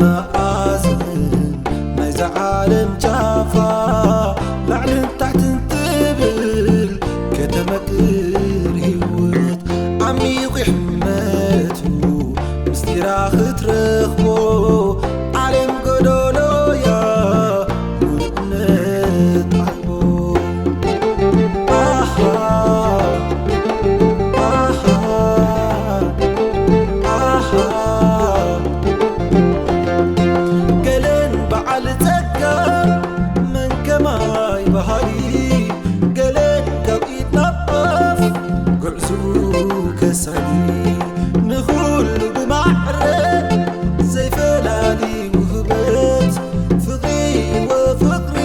መኣዝን ናይዛ ዓለም ጫፋ ላዕልን ታሕትን ትብል ከተመክር ህይወት ዓሚቑ ሕመቱ ምስጢራ ክትረኽቦ ዓለም ጎዶሎያ ምሉእነት ኣልቦ። ኣሃ፣ ኣሃ፣ ኣሃ። ገለን በዓል ጸጋ መን ከማይ በሃሊ፣ ገለን ካብ ኢድ ናብ ኣፍ ጉዕዝኡ ከሳሊ፣ ንኹሉ ብማዕረ ዘይፈላሊ ውህበት ፍቕሪ ወፍቕሪ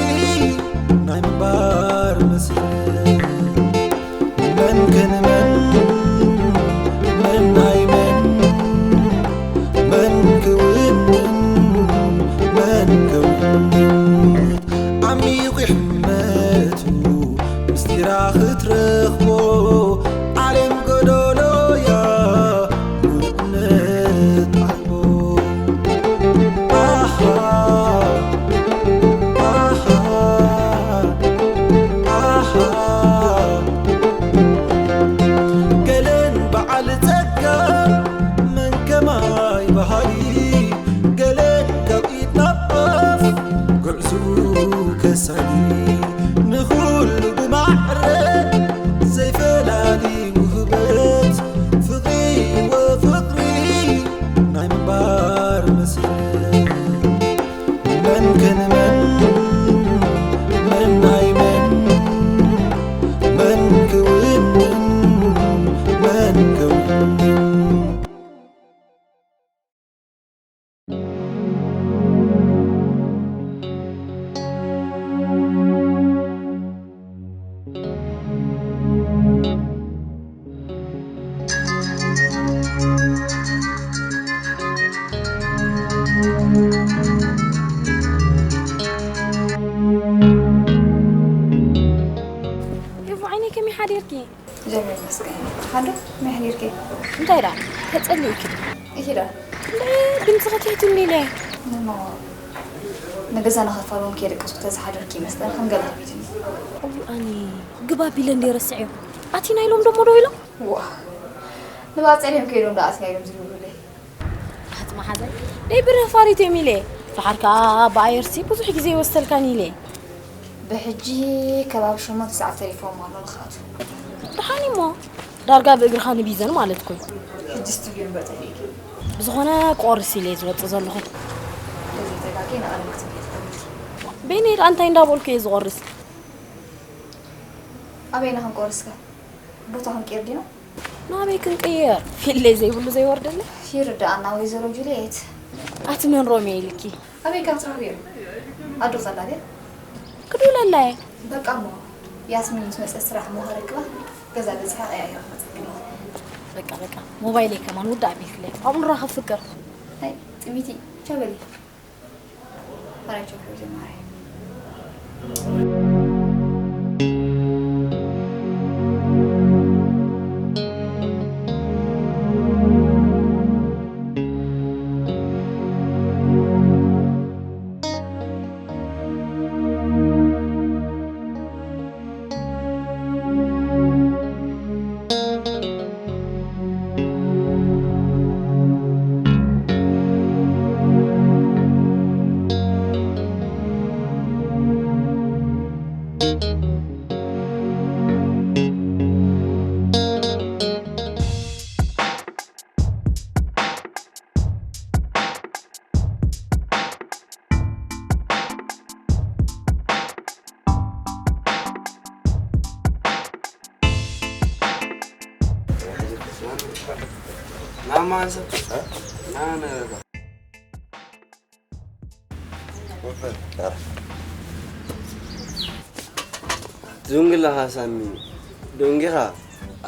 ናይ ምንባር መሰረት። መን ከንመን መን ናይ መን መን ክውንን መን ክውንን ዓሚቑ ሕመቱ ምስጢራ ክትረኽቦ ዓለም ጎዶሎያ ምሉእነት ኣልቦ። ኣሃ፣ ኣሃ፣ ኣሃ። ገለን በዓል ጸጋ መን ከማይ በሃሊ፣ ገለን ካብ ኢድ ናብ ኣፍ ጉዕዝኡ ከሳሊ፣ ንኹሉ ብማዕረ ዘይፈላሊ ውህበት ፍቕሪ ወፍቕሪ ናይ ምንባር መሰረት። መን ከንመን መን ናይ መን መን ክውንን መን ክውንን። ሄቡ ዓይነይ ከመይ ሓዲርኪ? ጀሚር መስገን ሓዶ መሕዲርኪ እንታይ ዳ ተጸሊእኪ ዶ? እሂዳ ድምጽ ክትሕትኒ ኢለ። ንሞ ንገዛ ንኸፋሎም ከየደቀስኩ ተዝሓደርኪ ይመስለን ከም ገለ ከቢድኒ። እዋኒ ግባ ቢለ እንደ ረስዐዮ ኣቲና ኢሎም ደሞ ዶ ኢሎም? ዋ ንባጸልዮም ከይዶም ዳ ኣቲና ኢሎም ዝብሉለይ። ኣቲ መሓዘይ ደይ ብርህ ፋሪት እዮም ኢለ። ፈሓር ከኣ ብኣየርሲ ብዙሕ ግዜ ይወሰልካን ኢለ። ብሕጂ ከባቢ ሸሞንተ ሰዓት ተሪፎም ኣሎ ንኽኣቱ። ደሓን እሞ ዳርጋ ብእግርኻ ንቢዘን ማለት ኮይ። ሕጂ ስትብልዮ እምበር ጠፊእኪ። ብዝኾነ ቆርስ ኢለ ዝወጽእ ዘለኹ። ተዘይተጋጌ ንቐደም ክትብሊ ትኽእሊ። በይነይ ደኣ እንታይ እንዳበልኩ እየ ዝቆርስ? ኣበይና ክንቆርስከ? ቦታ ክንቅይር ዲና? ናበይ ክንቅየር? ፊለይ ዘይብሉ ዘይወርደለይ። ይርድኣና ወይዘሮ ጁልየት። ኣቲ መን ሮሜ ኢልኪ? ኣበይ ካብ ትረኽብዮ? ኣዶ ከላ ድያ? ክድውለላ እየ። በቃ እሞ ያስሚን ምስ መጸት ስራሕ እሞ ከረክባ ገዛ በጺሐ ቀያይረ ክመጸክኒ። በቃ በቃ ሞባይለይ ከማን ውዳእ ኣቢልክለይ። ኣብኡ ንራኸብ ፍቅር። ናይ ጥሚቲ ቻው በሊ። ትዱንግላኻ ሳሚ ዶንጊኻ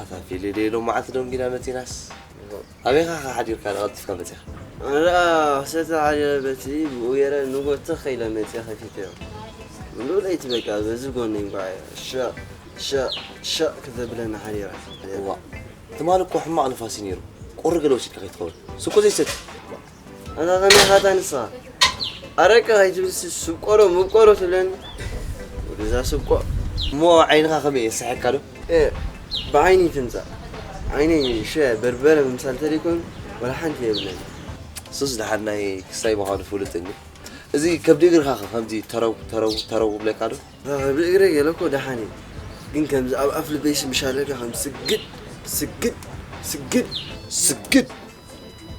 ኣታ ፊሊ ደይ ሎም መዓልቲ ዶንጊና መጺናስ ኣበይኻ ሓዲርካ ደቐልጢፍካ መጺኻ ኣነ ደኣ ክሰተ ሓዲረ በቲ ብኡ ገይረ ንጎተ ኸይለ መጺኣ ከፊተዮ ምሉእ ለይቲ በቃ በዚ ጎኒ እንኳ ሸቕ ሸቕ ሸቕ ክተብለና ሓዲራ እዋ ትማሊ እኮ ሕማቕ ንፋሲ ነይሩ ቁሪ ገለ ወሲድካ ከይትኸውን ስኮ ዘይሰቲ ኣታ ከመይ ኢኻ ንስኻ? ኣረቂ ከይትብልሲ ስብቆሮ ምብቆሮ ትብለኒ? ወደዛ ስብቆ። እሞ ዓይንኻ ከመይ የስሕካ ዶ? እ፣ ብዓይኒ ትምጻእ። ዓይነይ ሽበ በርበረ ምምሳል ተደይኮይኑ ወላ ሓንቲ የብለኒ። ሱስ ደሓን ናይ ክሳይ ምዃኑ ፍሉጥ እንዲ። እዚ ከብዲ እግርኻ ከ ከምዚ ተረው፣ ተረው፣ ተረው ይብለካ ዶ? ከብዲ እግረይ ገለ እኮ ደሓን እዩ። ግን ከምዚ ኣብ ኣፍ ልበይሲ ምሽ ኣለካ ከም ስግድ፣ ስግድ፣ ስግድ፣ ስግድ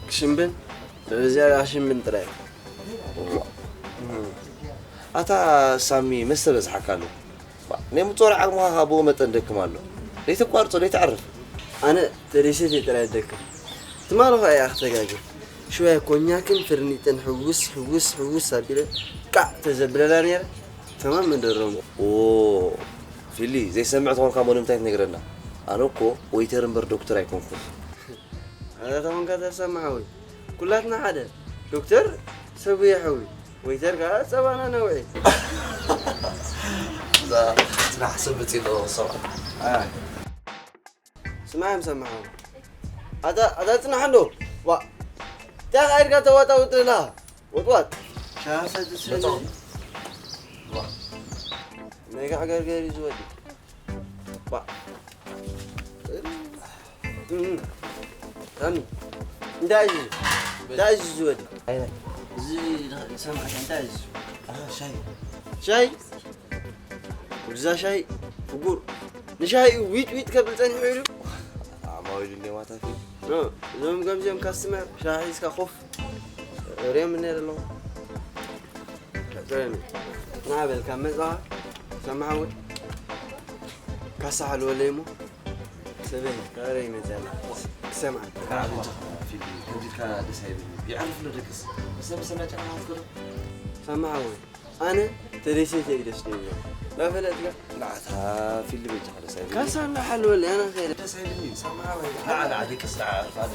ክሽምብን ልዕሊ ዝያዳ ክሽምብን ጥራይ እዩ። ኣታ ሳሚ መስተ በዝሓካ ኣሎ። ባ፣ ናይ ምጽዋር ዓቕምኻ ካብ ብኡ መጠን ደክም ኣሎ። ደይተቋርጾ፣ ደይተዕርፍ። ኣነ ተደይሰት እየ ጥራይ ደክም። ትማሊ ኸኣ እያ ክተጋግር። ሽዋይ ኮኛክን ፍርኒጥን ሕውስ፣ ሕውስ፣ ሕውስ ኣቢለ ቃዕ ተዘብለላ ነይረ። ተማም መንደሮም። ኦ፣ ፊሊ፣ ዘይሰምዕ ተኾንካ እሞ ንምንታይ ትነግረና? ኣነ እኮ ወይተር እምበር ዶክተር ኣይኮንኩን። ኣታ ተኾንካ ተሰማዕ ወይ? ኩላትና ሓደ። ዶክተር ሰብየ ሓዊ፣ ወይተር ከኣ ጸባና ነውዒ። እዛ ጽናሕ ሰብ መጺእ ኣሎ፣ ሰብኣ። ኣይ። ስማዕ፣ ምሰማዕ። ኣታ፣ ኣታ ጽናሕ እንዶ። ዋ። እንታይ ኢልካ ተዋጣውጥ ኣለኻ? ወጥዋጥ። ሻሂ ሰቲ ስለ መጣሁ። ዋ። ናይ ጋዕ ገርገር እዩ ዝወዲ። ዋ። እም። ሳሚ። እንታይ እዩ? እንታይ እዩ ዝወዲ? ኣይ፣ ናይ። እዚ ሰማዕካ እንታይ እዩ? ኣሃ፣ ሻሂ። ሻሂ? ወድዛ ሻሂ ፍጉር። ንሻሂ ዊጥ ዊጥ ከብል ጸኒሑ ኢሉ። ኣማዊሉ እንደ ማታ ፊት። እ፣ እዞም ከምዚኦም ካስተመር ሻሂ ሒዝካ ኮፍ ርዮም እነ ዘለኹ። ቀጽለኒ። ና በል ካብ መጻኻ ሰማዕ ወይ? ካሳ ሓልወለይ እሞ ሰበይ ካበይ ይመጽእ ኣላ? ክሰምዓ። ከዓ በጃኻ ፊልሚ ከምዚ ኢልካ ደስ ኣይብልኒ። ይዕርፍ ዶ ደቅስ? ሰብ ሰናጫ ክትከዶ? ሰማዕ ወይ? ኣነ ተደሰተ እዩ ደስ ዝብለኒ። ዳፈለጥካ? ንዓታ ፊልሚ በጃኻ ደስ ኣይብልኒ። ካሳ እንዳሓልወለይ ኣነ ከይደ። ደስ ኣይብልኒ። ሰማዕ ወይ? ንዓ፣ ንዓ ደቅስ፣ ንዓ ዕርፍ ኣነ።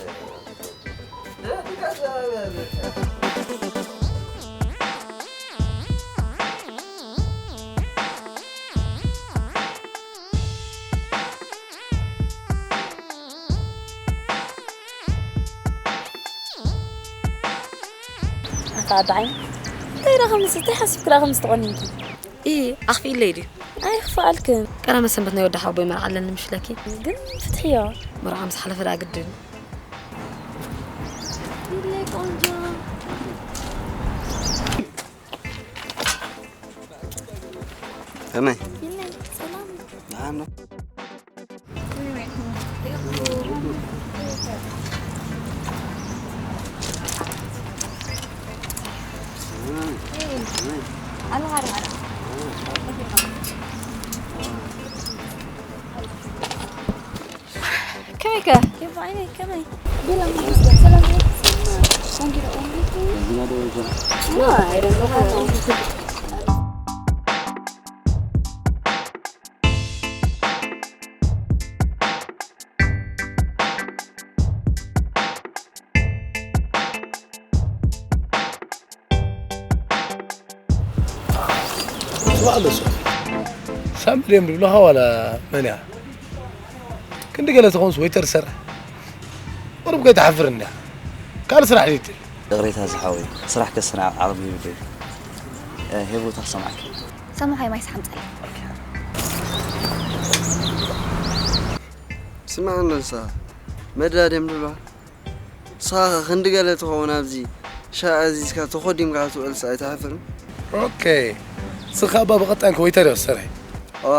ኣታ ኣዳዓይ፣ እንታይ ደኣ ከምዚ፣ እንታይ ሓሲብኪ ደኣ ከምዚ ተቖኒንኪ? ኢ፣ ኣኽፊእለይ ድዩ? ኣይኽፍኣልክን። ቀዳመ ሰንበት ናይ ወዲ ሓወቦይ መርዓ ኣለኒ ምሽ ኢለኪ። ግን ፍትሕዮ። መርዓ ምስ ሓለፈ ደኣ ግድን። ይለይ ቆንጆ። ከመይ? ይለይ፣ ሰላም። ደሓን ዶ? ከመይ ከ? የባ ዓይነይ ከመይ? ቢላ መንግስት ሰላም ነው? ሰላም። ቆንጆ ነው። ቆንጆ ነው። ኖ፣ I don't know. ስማዕ ኣሎ ሰብ። ሳሚ ድዮም ዝብሉኻ ዋላ መን እያ? ክንዲ ገለ ተኾንስ ወይተር ትሰርሕ። ቁሩብ ከይትሓፍር እንድያ። ካልእ ስራሕ ዘይትል። ይቕሬታ ዝሓወይ፣ ስራሕ ከስንዕ ዓቕሚ የብለይን። እ፣ ሄቦ፣ እንታይ ክሰምዓኪ? ሰማሓይ ማይ ስሓምፀለይ። ስማዕ እንዶ ንስኻ፣ መዳ ድዮም ዝብሉኻ? ንስኻ ኸ ክንዲ ገለ ትኸውን ኣብዚ ሻሂ ኣዚዝካ ተኾዲምካ ክትውዕልስ ኣይትሓፍርን? ኦኬ። ንስኻ እባ ብቐጣይ ከ ወይተር ዶ ትሰርሕ? እዋ፣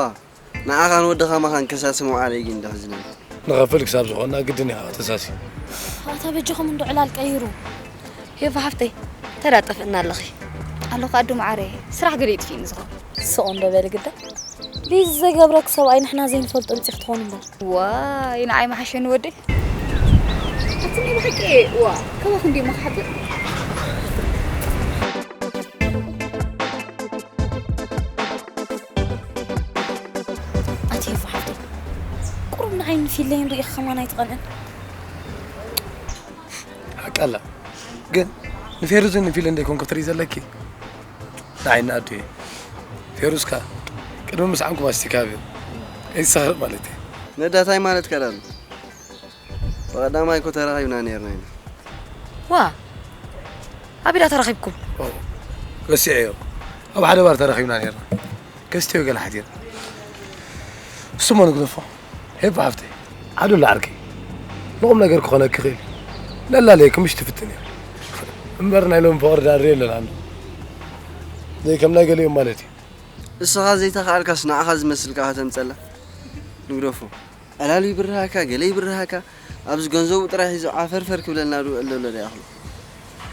ንዓኻን ወድኻ መኻን ከሳሲ መውዓለይ ግን ደሕዝነኒ። ንኸፍል ክሳብ ዝኾንና ግድን ኢኻ ተሳሲ። ኣታ በጃኹም እንዶ ዕላል ቀይሩ። ሄፋ ሓፍተይ፣ እንታይ ደኣ ጠፍእና ኣለኺ? ኣለኹ ኣዱ መዓረይ፣ ስራሕ ገለ ይጥፊእኒ ዝኾን። ስቕ እንዶ በሊ ግዳ። ሊዝ ዘገብረክ ሰብኣይ ንሕና ዘይንፈልጦ ኣምጺኺ ትኾኒ እምበር። ዋይ፣ ንዓይ መሓሸኒ ወደይ። ኣቲ ናይ ብሓቂ፣ ዋ፣ ካባኺ እንድዩ እሞ ክሓብእ። ኣቲ ሄፋ ሓፍተይ፣ ቁሩብ ንዓይን ፊለይን ርኢኺ ከማን ኣይትቐንእን። ሓቂ ኣላ። ግን ንፌሩዝን ንፊልን ደይኮንኩ ትርኢ ዘለኪ? ንዓይ ንኣዱ እየ። ፌሩዝ ከ ቅድሚ ምስዓምኩ ማስቲካ ኣብዩ። ኣይትሳኽርቕ ማለት እየ። ነዳ ታይ ማለትካ ደኣ ኣሎ? ብቐዳማይ እኮ ተራኺብና ነይርና ኢና። ዋ! ኣበይ ደኣ ተራኺብኩም? ኦ፣ ረሲዐዮ። ኣብ ሓደ ባር ተራኺብና ነይርና። ከስትዮ ገለ ሓቲና። እሱሞ ንግደፎ። ሄባ ሓፍተይ፣ ዓዱላ ዓርከይ፣ ንቑም ነገር ክኾነኪ ይኽእል እዩ። ነላለየኪ ምሽ ትፍትን እያ። እምበር ናይ ሎሚ ፍቕሪ ዳርዮ ኣለና ኣሎ። ዘይ ከም ናይ ገሊኦም ማለት እዩ። እስኻ ዘይተኻኣልካስ ንዓኻ ዝመስል ከኣ ተምጸላ። ንግደፎ። ዕላሉ ይብርሃካ፣ ገለ ይብርሃካ። ኣብዚ ገንዘቡ ጥራይ ሒዙ ዓፈርፈር ክብለልና ዶ ኣሎ ዶ ይኣኽሎ።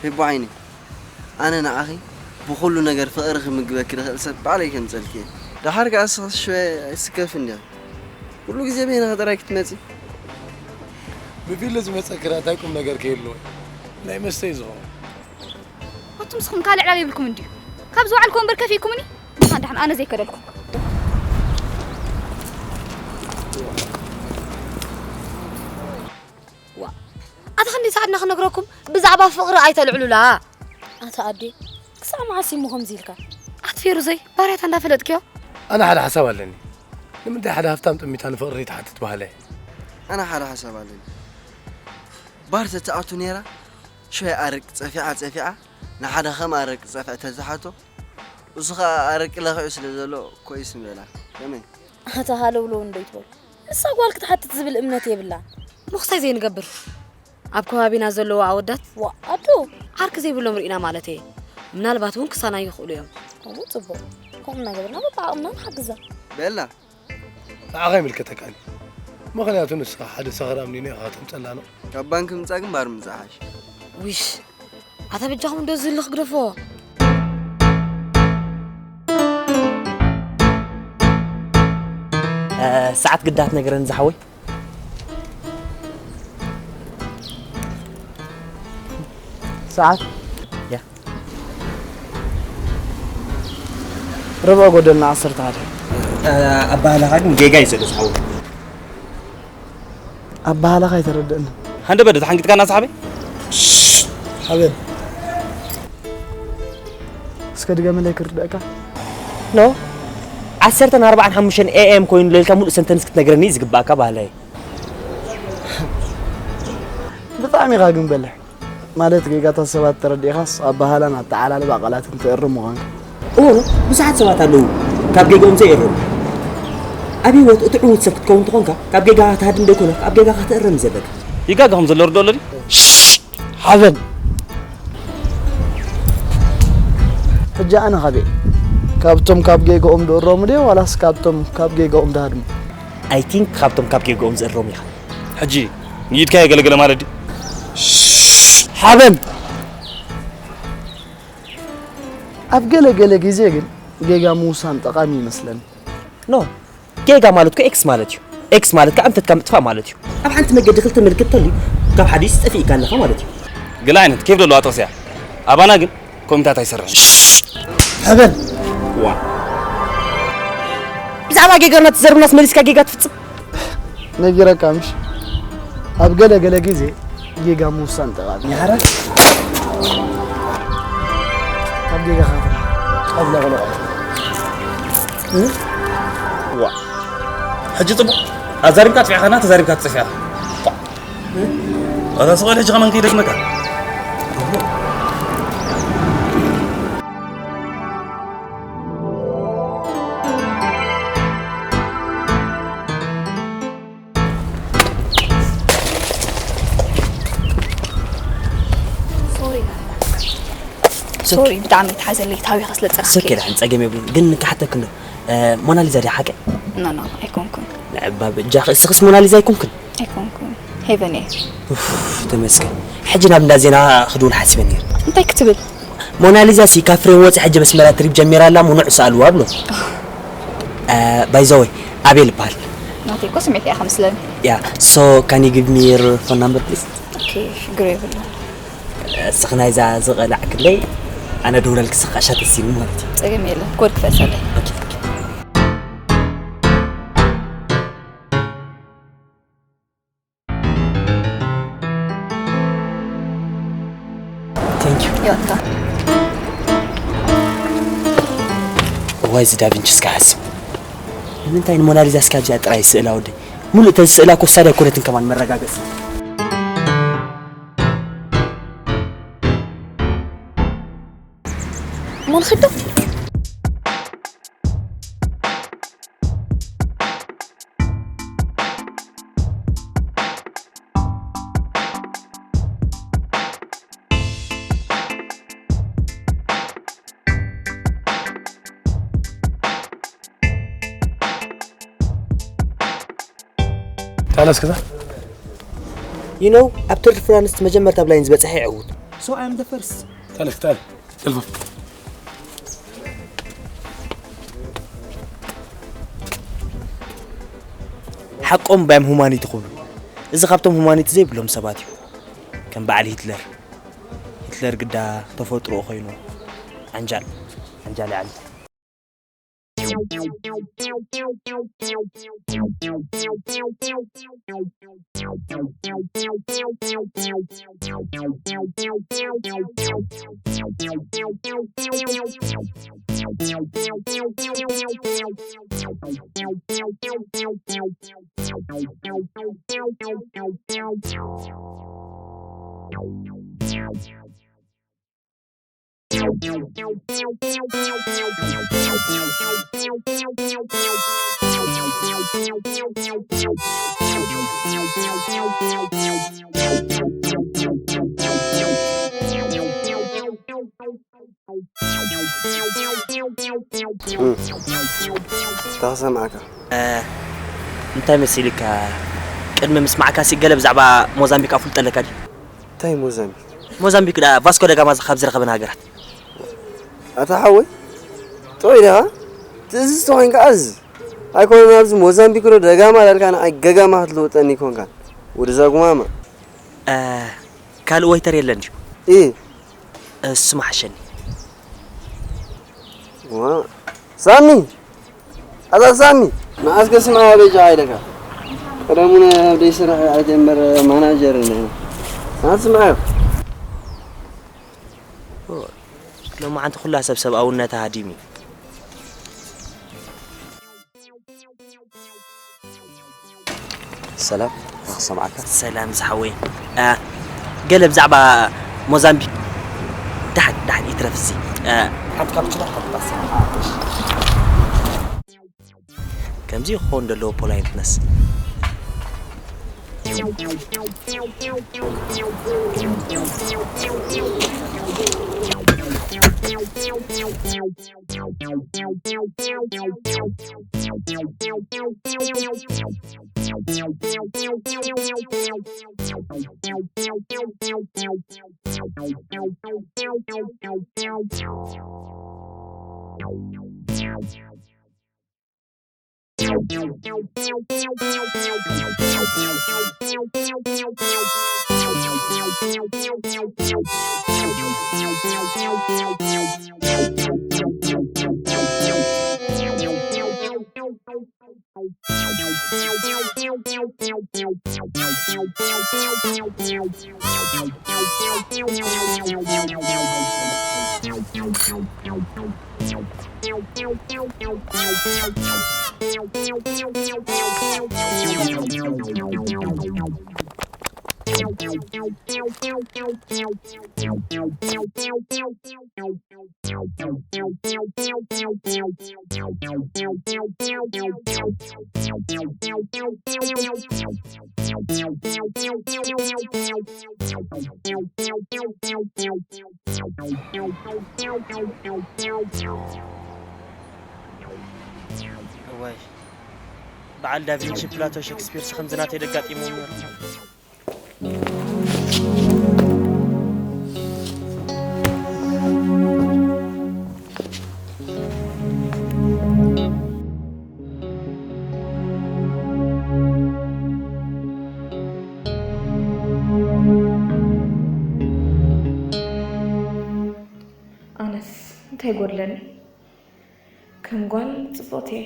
ሄቦ ዓይነይ፣ ኣነ ንዓኺ ብኹሉ ነገር ፍቕሪ ክምግበኪ ዝኽእል ሰብ ባዕለይ ከምጸልኪ እየ። ደሓር ከኣ እስኺ ሽወ ኣይስከፍን ዲኺ? ኩሉ ግዜ በይንኺ ጥራይ ክትመጺ? ብፊልም ዝመጸኪ እንታይ ቁም ነገር ከይህልዎ? ናይ መስተ እዩ ዝኸውን። ኣቱም ንስኹም ካልእ ዕላል የብልኩም እንድዩ። ካብ ዝወዓልኩ እምበር ከፊእኩምኒ። ንስኻ ደሓን ኣነ ዘይከደልኩም። ዋ፣ ኣታ ክንደይ ሰዓትና ክነግረኩም ብዛዕባ ፍቕሪ ኣይተልዕሉላ። ኣታ ኣዴ፣ ክሳዕ መዓስ እሞ ከምዚ ኢልካ? ኣቲ ፌሩዘይ፣ ባርያታ እንዳፈለጥክዮ? ኣነ ሓደ ሓሳብ ኣለኒ። ንምንታይ ሓደ ሃፍታም ጥሚታ ንፍቕሪ ትሓትት ባህለ? ኣነ ሓደ ሓሳብ ኣለኒ። ባር ተትኣቱ ነይራ፣ ሸይ ኣረቂ ጸፊዓ ጸፊዓ፣ ንሓደ ከም ኣረቂ ጸፍዐ ተዝሓቶ፣ እሱ ኸኣ ኣረቂ ለኺዑ ስለ ዘሎ ኮይስ ምበላ። ከመይ? ኣታ ሃለውለው እንዶ ይትበል። እሳ ጓል ክትሓትት ዝብል እምነት የብላን። ምኽሳይ ዘይንገብር። ኣብ ከባቢና ዘለዉ ኣወዳት ዋ፣ ኣዶ! ዓርኪ ዘይብሎም ርኢና ማለት እየ። ምናልባት እውን ክሳና ይኽእሉ እዮም። ከምኡ ጽቡቕ። ከምኡ እናገበርና በብዓቕምና ንሓግዛ። ቤላ። ንዓኻ ይምልከተካን። ምኽንያቱ ንስኻ ሓደ ሰኽራም ኒኖ ኢኻ ተምጸላኖ። ካብ ባንክ ምጻእ ግን ባር ምጻእ ሓሽ። ዊሽ። ኣታ በጃኹም እንዶ ዝልኽ ግደፎ። እ፣ ሰዓት ግዳት ነገረን ዝሓወይ። ሰዓት? ያ። ርብዒ ጎደልና ዓሰርተ ሓደ። እ፣ ኣባህላኻ ግን ጌጋ እዩ ዘሎ ዝሓወይ። ኣባህላኻ ኣይተረድእንን። ሃንደ በደ ተሓንጊጥካና ሰሓበይ? ሽሽ፣ ሓበን። እስከ ድገመለይ ክርድእካ። ኖ፣ ዓሰርተን ኣርባዓን ሓሙሽተን ኤ ኤም ኮይኑ ለልካ ሙሉእ ሰንተንስ ክትነግረኒ እዩ ዝግባእካ ባህላይ። ብጣዕሚ ኢኻ ግን በልሕ። ማለት ጌጋታት ሰባት ተረዲእኻስ ኣባህላን ኣተዓላልባ ቃላትን ትእርም ምዃንካ። እወ፣ ብዙሓት ሰባት ኣለዉ ካብ ጌጋኦም ዘይእረሙ። ኣብ ህይወት እቲ ዕዉት ሰብ ክትከውን እንተኾንካ ካብ ጌጋኻ ትሃድም ደይኮነ ካብ ጌጋኻ ትእረም ዘለካ። ይጋገኹም ዘሎ ርድኦ ኣሎ ድዩ? ሽሽ! ሓበን! ሕጂ ኣነ ካበይ? ካብቶም ካብ ጌጋኦም ድእረሙ ድየ ዋላስ ካብቶም ካብ ጌጋኦም ድሃድሙ? I think ካብቶም ካብ ጌጋኦም ዝእረሙ ኢኻ። ሕጂ ንኢድካ የገለገለ ማለት ድዩ? ሽሽ! ሓበን! ኣብ ገለ ገለ ግዜ ግን ጌጋ ምውሳን ጠቓሚ ይመስለኒ። ኖ፣ ጌጋ ማለት እኮ ኤክስ ማለት እዩ። ኤክስ ማለት ከኣ ኣንፈትካ ምጥፋእ ማለት እዩ። ኣብ ሓንቲ መገዲ ክልተ ምልክት ተልዩ ካብ ሓዲስ ጠፊእካ ኣለኻ ማለት እዩ። ገለ ዓይነት ኬፍ ዘለዋ ጥቕሲ እያ። ኣባና ግን ኮሚታት ኣይሰርሕን። ሕበን! ዋ። ብዛዕባ ጌጋና ትዘርብናስ መሊስካ ጌጋ ትፍጽም? ነጊረካ ምሽ? ኣብ ገለ ገለ ግዜ ጌጋ ምውሳን ጠቓሚ። ያረ። ካብ ጌጋኻ ተምሃር። ኣብ ለቕለቕ። እ? ዋ። ሕጂ ጽቡቕ። ኣዛሪብካ ኣጥፊእኻና፣ ተዛሪብካ ትጸፍእ ኢኻ። እ? ኣታ ስቕ በል ሕጂ ከማን ከይደግመካ። ሶሪ። ሶሪ፣ ብጣዕሚ ተሓዘለይ፣ ታዊኸ ስለ ጸርፍኪ። ሶኬ፣ ደሓን ጸገም የብሉን። ግን ክሓተኪ እንዶ፣ እ፣ ሞናሊዛ ድያ ሓቀይ? ኖ፣ ኖ፣ ኣይኮንኩን። ንዕባ በጃኺ፣ እስኽስ ሞናሊዛ ኣይኮንክን? ኣይኮንኩን። ሄቨን እየ። ኡፍ፣ ተመስገን። ሕጂ ናብ እንዳ ዜና ክድውል ሓሲበ ነይረ። እንታይ ክትብል? ሞናሊዛ ሲ ካብ ፍሬም ወፂ ሕጂ በስመራ ትሪፕ ጀሚራ ኣላ፣ ምኑዕ ሰኣልዋ ብሎ። እ፣ ባይ ዘ ወይ፣ ኣቤል ይበሃል። ናተይ እኮ ስምዒት እያ ከምስለኒ። ያ፣ so can you give me your phone number, please? ኦኬ፣ ሽግር የብሉን። እስኺ ናይዛ ዝቐላዕክለይ ኣነ ደውለልኪ፣ ስኻ ሻተሲኒ ማለት እዩ። ጸገም የለን፣ ኮድ ክፈልሰለይ። ኦኬ፣ ኦኬ። Thank you። You're welcome። እዋይ፣ እዚ ዳቪንቺ እስከ ሓስብ። ንምንታይ ንሞናሊዛ እስካ ኣብዚኣ ጥራይ ስእላ ወደይ? ሙሉእ ተዝስእላ እኮ ስታድያ ኣይኮነትን ከማን መረጋገጺ። ኣልኸዶ። تعال اسكت. You know ኣብ Tour de France መጀመርታ ብላይን ዝበፅሐ ይዕውት። So I am the first. تعال اسكت تعال. تلفون. ሓቆም ባዮም ሁማኒቲ ክብሉ፣ እዚ ካብቶም ሁማኒቲ ዘይብሎም ሰባት እዩ። ከም በዓል ሂትለር። ሂትለር ግዳ ተፈጥሮ ኮይኑ ዓንጃል ዓንጃል ይዓንጃል። ተኸሰማዕካ እንታይ መሲልካ? ቅድሚ ምስማዕካ ሲ ገለ ብዛዕባ ሞዛምቢክ ኣፍልጠ ኣለካ ድዩ? እንታይ ሞዛምቢክ? ሞዛምቢክ ዳ ቫስኮ ደጋማ ካብ ዝረኸበን ሃገራት። ኣታ ሓወይ ጥዑይ ዲኻ? ትእዝዝ ተኾይንካ ኣዝዝ። ኣይኮነን ኣብዚ ሞዛምቢክ ዶ ደጋማ ዳልካ ንዓይ ገጋማ ክትልውጠኒ ይኮንካ። ወደዛ ጉማማ። ካልእ ወይተር የለን ድዩ? ኢ እሱ መሓሸኒ። ዋ ሳሚ ኣታ ሳሚ ንዓስከ ስምዓ በጃ ኣይደካ ቀደሙነ ኣብ ደይ ስራሕ ኣይተ እምበር ማናጀር እንደ ናት ስምዓዮ ሎማዓንቲ ኩላ ሰብ ሰብኣውነታ ሃዲሙ እዩ። ሰላም ክሰምዓካ ሰላም ዝሓወይ ገለ ብዛዕባ ሞዛምቢክ ዳሓን ዳሓን ይትረፍ እዚ ሓንቲ ካብ ችላ ሓንቲ ባሰ ከምዚ ክኸውን ዘለዎ ፖላይንትነስ እዋይ በዓል ዳቪንቺ ፕላቶ ሸክስፒርስ ከምዚ ናተይ ደጋጢሞም ነይሩ። ኣነስ እንታይ ጎድለኒ? ከም ጓል ጽቡቕቲ እየ።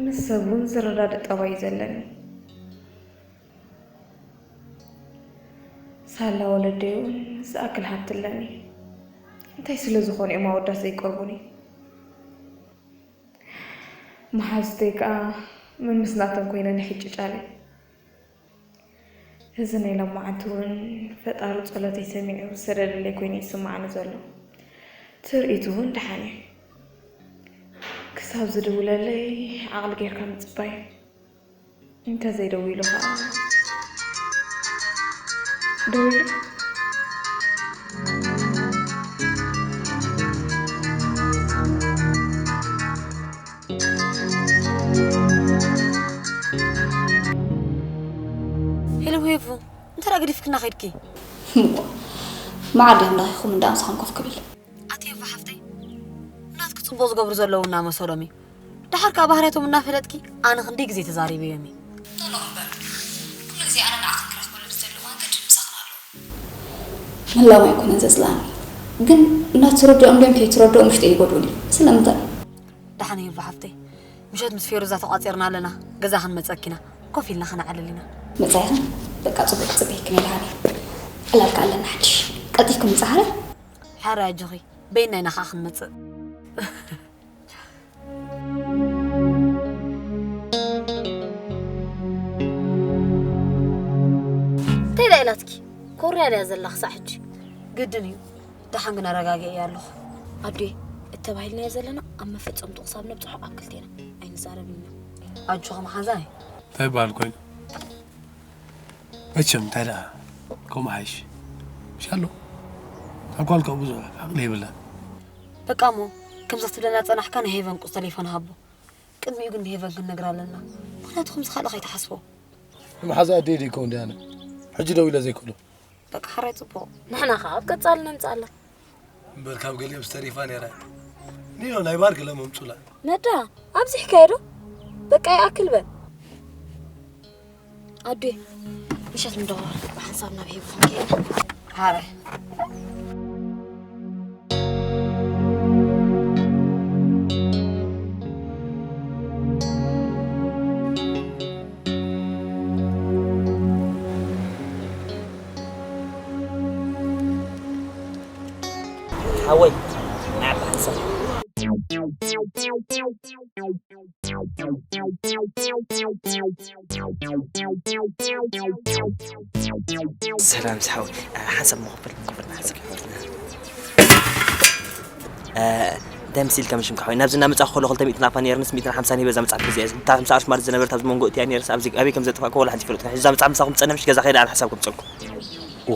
ምስ ሰብ እውን ዝረዳድእ ጠባይ እዩ ዘለኒ። ሳላ ወለደይ እውን ዝኣክል ሃብቲ ኣለኒ። እንታይ ስለ ዝኾኑ እዮም ኣወዳት ዘይቀርቡኒ? መሓዙተይ ከኣ መምስ ናቶም ኮይነን ይሕጭጫለይ። እዚ ናይ ሎማዓንቲ እውን ፈጣሪ ጸሎተይ ሰሚዑ ዝሰደደለይ ኮይኑ ይስምዓኒ ዘሎ። እቲ ትርኢት እውን ደሓን እዩ። ክሳብ ዝድውለለይ ዓቕሊ ጌርካ ምጽባይ እዩ። እንተዘይደዊሉ ኸኣ ደዊሉ። ሄሎ ሄፉ፣ እንታይ ደኣ ገዲፍክና ኸድኪ? እሞ፣ መዓር ድዮም ለኺኹም እንዳ ምሳኹም ኮፍ ክብል? ኣቲ ሄፉ ሓፍተይ፣ ናትኪ ጽቡቕ ዝገብሩ ዘለዉ እናመሰሎም እዩ። ደሓር ከኣ ባህርያቶም እናፈለጥኪ፣ ኣነ ክንደይ ግዜ ተዛሪበዮም እየ። ኖኖ እምበር፣ ኩሉ ግዜ ኣነ ንዓኽን ክረኽበሉ ብዝደሊ እዋን ግድን ምሳኽን ኣለዉ። ምህላዎም ኣይኮነን ዘጽልኣኒ፣ ግን እናተረድኦም ድዮም ከይተረድኦም ውሽጠይ ይጎድኡኒ። ስለምንታይ? ደሓን ሄፉ ሓፍተይ፣ ምሸት ምስ ፌሩዛ ተቋጺርና ኣለና፣ ገዛ ክንመጸኪ ኢና፣ ኮፍ ኢልና ከነዕልል ኢና። መጻኢኽን? በቃ ጽቡቕ፣ ክጽበየክን እየ ደሓን እየ። ዕላልካ ኣለና ሓድሽ። ቀልጢፍኪ ምጻ ሓራይ። ሓራይ ኣጆኺ፣ በይንና ኢና ከኣ ክንመጽእ። እንታይ ደኣ ኢላትኪ? ኮርያ ድያ ዘላ ክሳዕ ሕጂ? ግድን እዩ። ደሓን ግን ኣረጋጊዐያ ኣለኹ። ኣዱየ፣ እተባሂልናዮ ዘለና ኣብ መፈጸምቱ ክሳብ ነብጽሖ ኣብ ክልቴና ኣይንዛረብን ኢና። ኣጆኺ መሓዛይ። እንታይ ይበሃል ኮይኑ? መቸም እንታይ ደኣ ከምኡ ሓይሽ። ምሽ ኣሎ። ኣኳል ከኣ ብዙሕ ዓቕሊ የብላን። በቃ እሞ፣ ከምዛ ትብለና ጸናሕካ ናይ ሄቨን ቁጽሪ ተሌፎን ሃቦ። ቅድሚኡ ግን ንሄቨን ክንነግራ ኣለና። ምኽንያቱ ከምዚ ካልእ ከይትሓስቦ። መሓዛ ኣደይ ደይ ከውን ድያነ? ሕጂ ደው ኢለ ዘይክእሎ። በቃ ሓራይ ጽቡቕ። ንሕና ከኣ ኣብ ቀጻሊ ነምጽኣላ። እምበር ካብ ገሊኦም ዝተሪፋ ነይራ። ኒኖ ናይ ባር ገለ መምጹላ። መዳ፣ ኣብዚሕካዮ ዶ? በቃ ይኣክል በል። ኣዱየ፣ ምሸት ንደዋወል። ብሓንሳብ ናብ ሄብኩም ከይደ። ሓራይ። ሓወይ፣ ናይ ዓዲ ሓንሳብ። ሰላም ዝሓወይ፣ ሓንሳብ መኽፈል መኽፈል ሓንሳብ ሓወይ። እንታይ መሲልካ መሽም ሓወይ፣ ናብዚ እናመጻእኩ ከሎ ክልተ ሚእቲ ናቕፋ ነይርንስ ሚእትን ሓምሳን ሂበ እዛ መጽሓፍ ገዚኣ እየ። እታ ሓምሳ ቅርሺ ማለት ዝነበረት ኣብዚ መንጎ እቲኣ ነይርስ ኣብዚ ኣበይ ከም ዘጥፋእኩ ወላ ሓንቲ ይፈልጥን። ሕጂ እዛ መጽሓፍ ምሳኹም ትጸንሕ ምሽ ገዛ ከይደ ኣነ ሓሳብ ከምጸልኩ።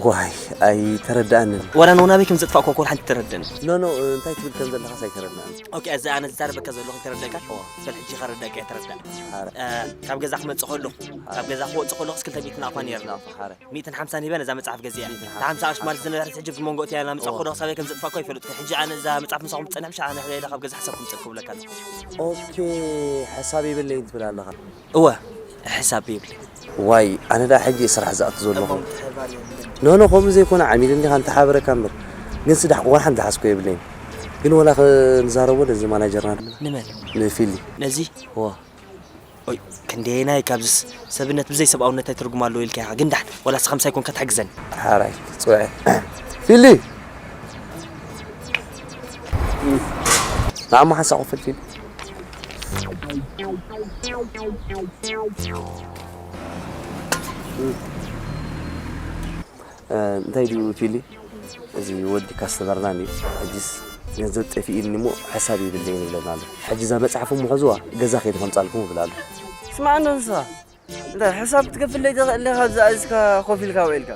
ዋይ ኣይተረዳእንን። ወላ ኖ ናበይ ከም ዘጥፋእኩ ወላ ሓንቲ ተረደኒ። ኖ ኖ እንታይ ትብል ከም ዘለኻስ ኣይተረዳእን። ኦኬ፣ እዚ ኣነ ዝዛረበካ ዘለኹ ይተረደእካ? እዋ። በል ሕጂ ከረዳእካ ይተረዳእ። ሓረ። እ፣ ካብ ገዛ ክመጽእ ከለኹ፣ ካብ ገዛ ክወጽእ ከለኹስ ክልተ ሚእቲ ናቕፋ ነይርና። ናቕፋ፣ ሓረ። ሚእትን ሓምሳን ሂበ ነዛ መጽሓፍ ገዚኣ። ሚእትን ሓምሳን። እታ ሓምሳ ቅርሺ ማለት ዝነበረት ሕጂ ኣብዚ መንጎ እቲኣ ናምጻእ እዋ። ከለኹ ሳበይ ከም ዘጥፋእኩ ኣይፈልጥኩ። ሕጂ ኣነ እዛ መጽሓፍ ምሳኹም ትጸንሕ ምሽ ኣነ ሕደ ካብ ገዛ ሓሳብ ክምጽእ ክብለካ ኣለኹ። ኦኬ፣ ሓሳብ የብለይን ትብል ኣለኻ። እወ፣ ሕሳብ የብለይ። ዋይ፣ ኣነ ደኣ ሕጂ እየ ስራሕ ዝኣቱ ዘለኹ። ኖ፣ ኖ፣ ከምኡ ዘይኮነ ዓሚል እንዲኻ እንተሓበረካ እምበር። ግን ስዳሕ ዋላ ሓንቲ ዝሓዝኮ የብለይን። ግን ወላ ክንዛረቦ ነዚ ማናጀርና ንመን? ንፊሊ። ነዚ? እወ። ኦይ፣ ክንደየናይ ካብዝስ ሰብነት ብዘይ ሰብኣውነት እንታይ ትርጉም ኣለዎ ኢልካ ኢኻ? ግን ዳሕን፣ ወላ እስኻ ምሳይ ኮንካ ትሕግዘኒ። ሓራይ፣ ጽውዐ። ፊሊ! ንዓሞ ሓንሳእ ኮፍ በል ፊሊ። እ፣ እንታይ ድዩ ፊሊ? እዚ ወዲ ካስተመርና እንድዩ። ሕጂስ ገንዘብ ጠፊእኒ እሞ ሕሳብ የብለይን ይብለና ኣሎ። ሕጂ እዛ መጽሓፍ እሞ ሕዝዋ ገዛ ከይደ ከምጻልኩም ይብል ኣሎ። ስማዕ እንዶ ንስኻ፣ እንታይ ሕሳብ ክትከፍል ዘይትኽእል ኢኻ ኣብዚ ኣዚዝካ ኮፍ ኢልካ ውዒልካ?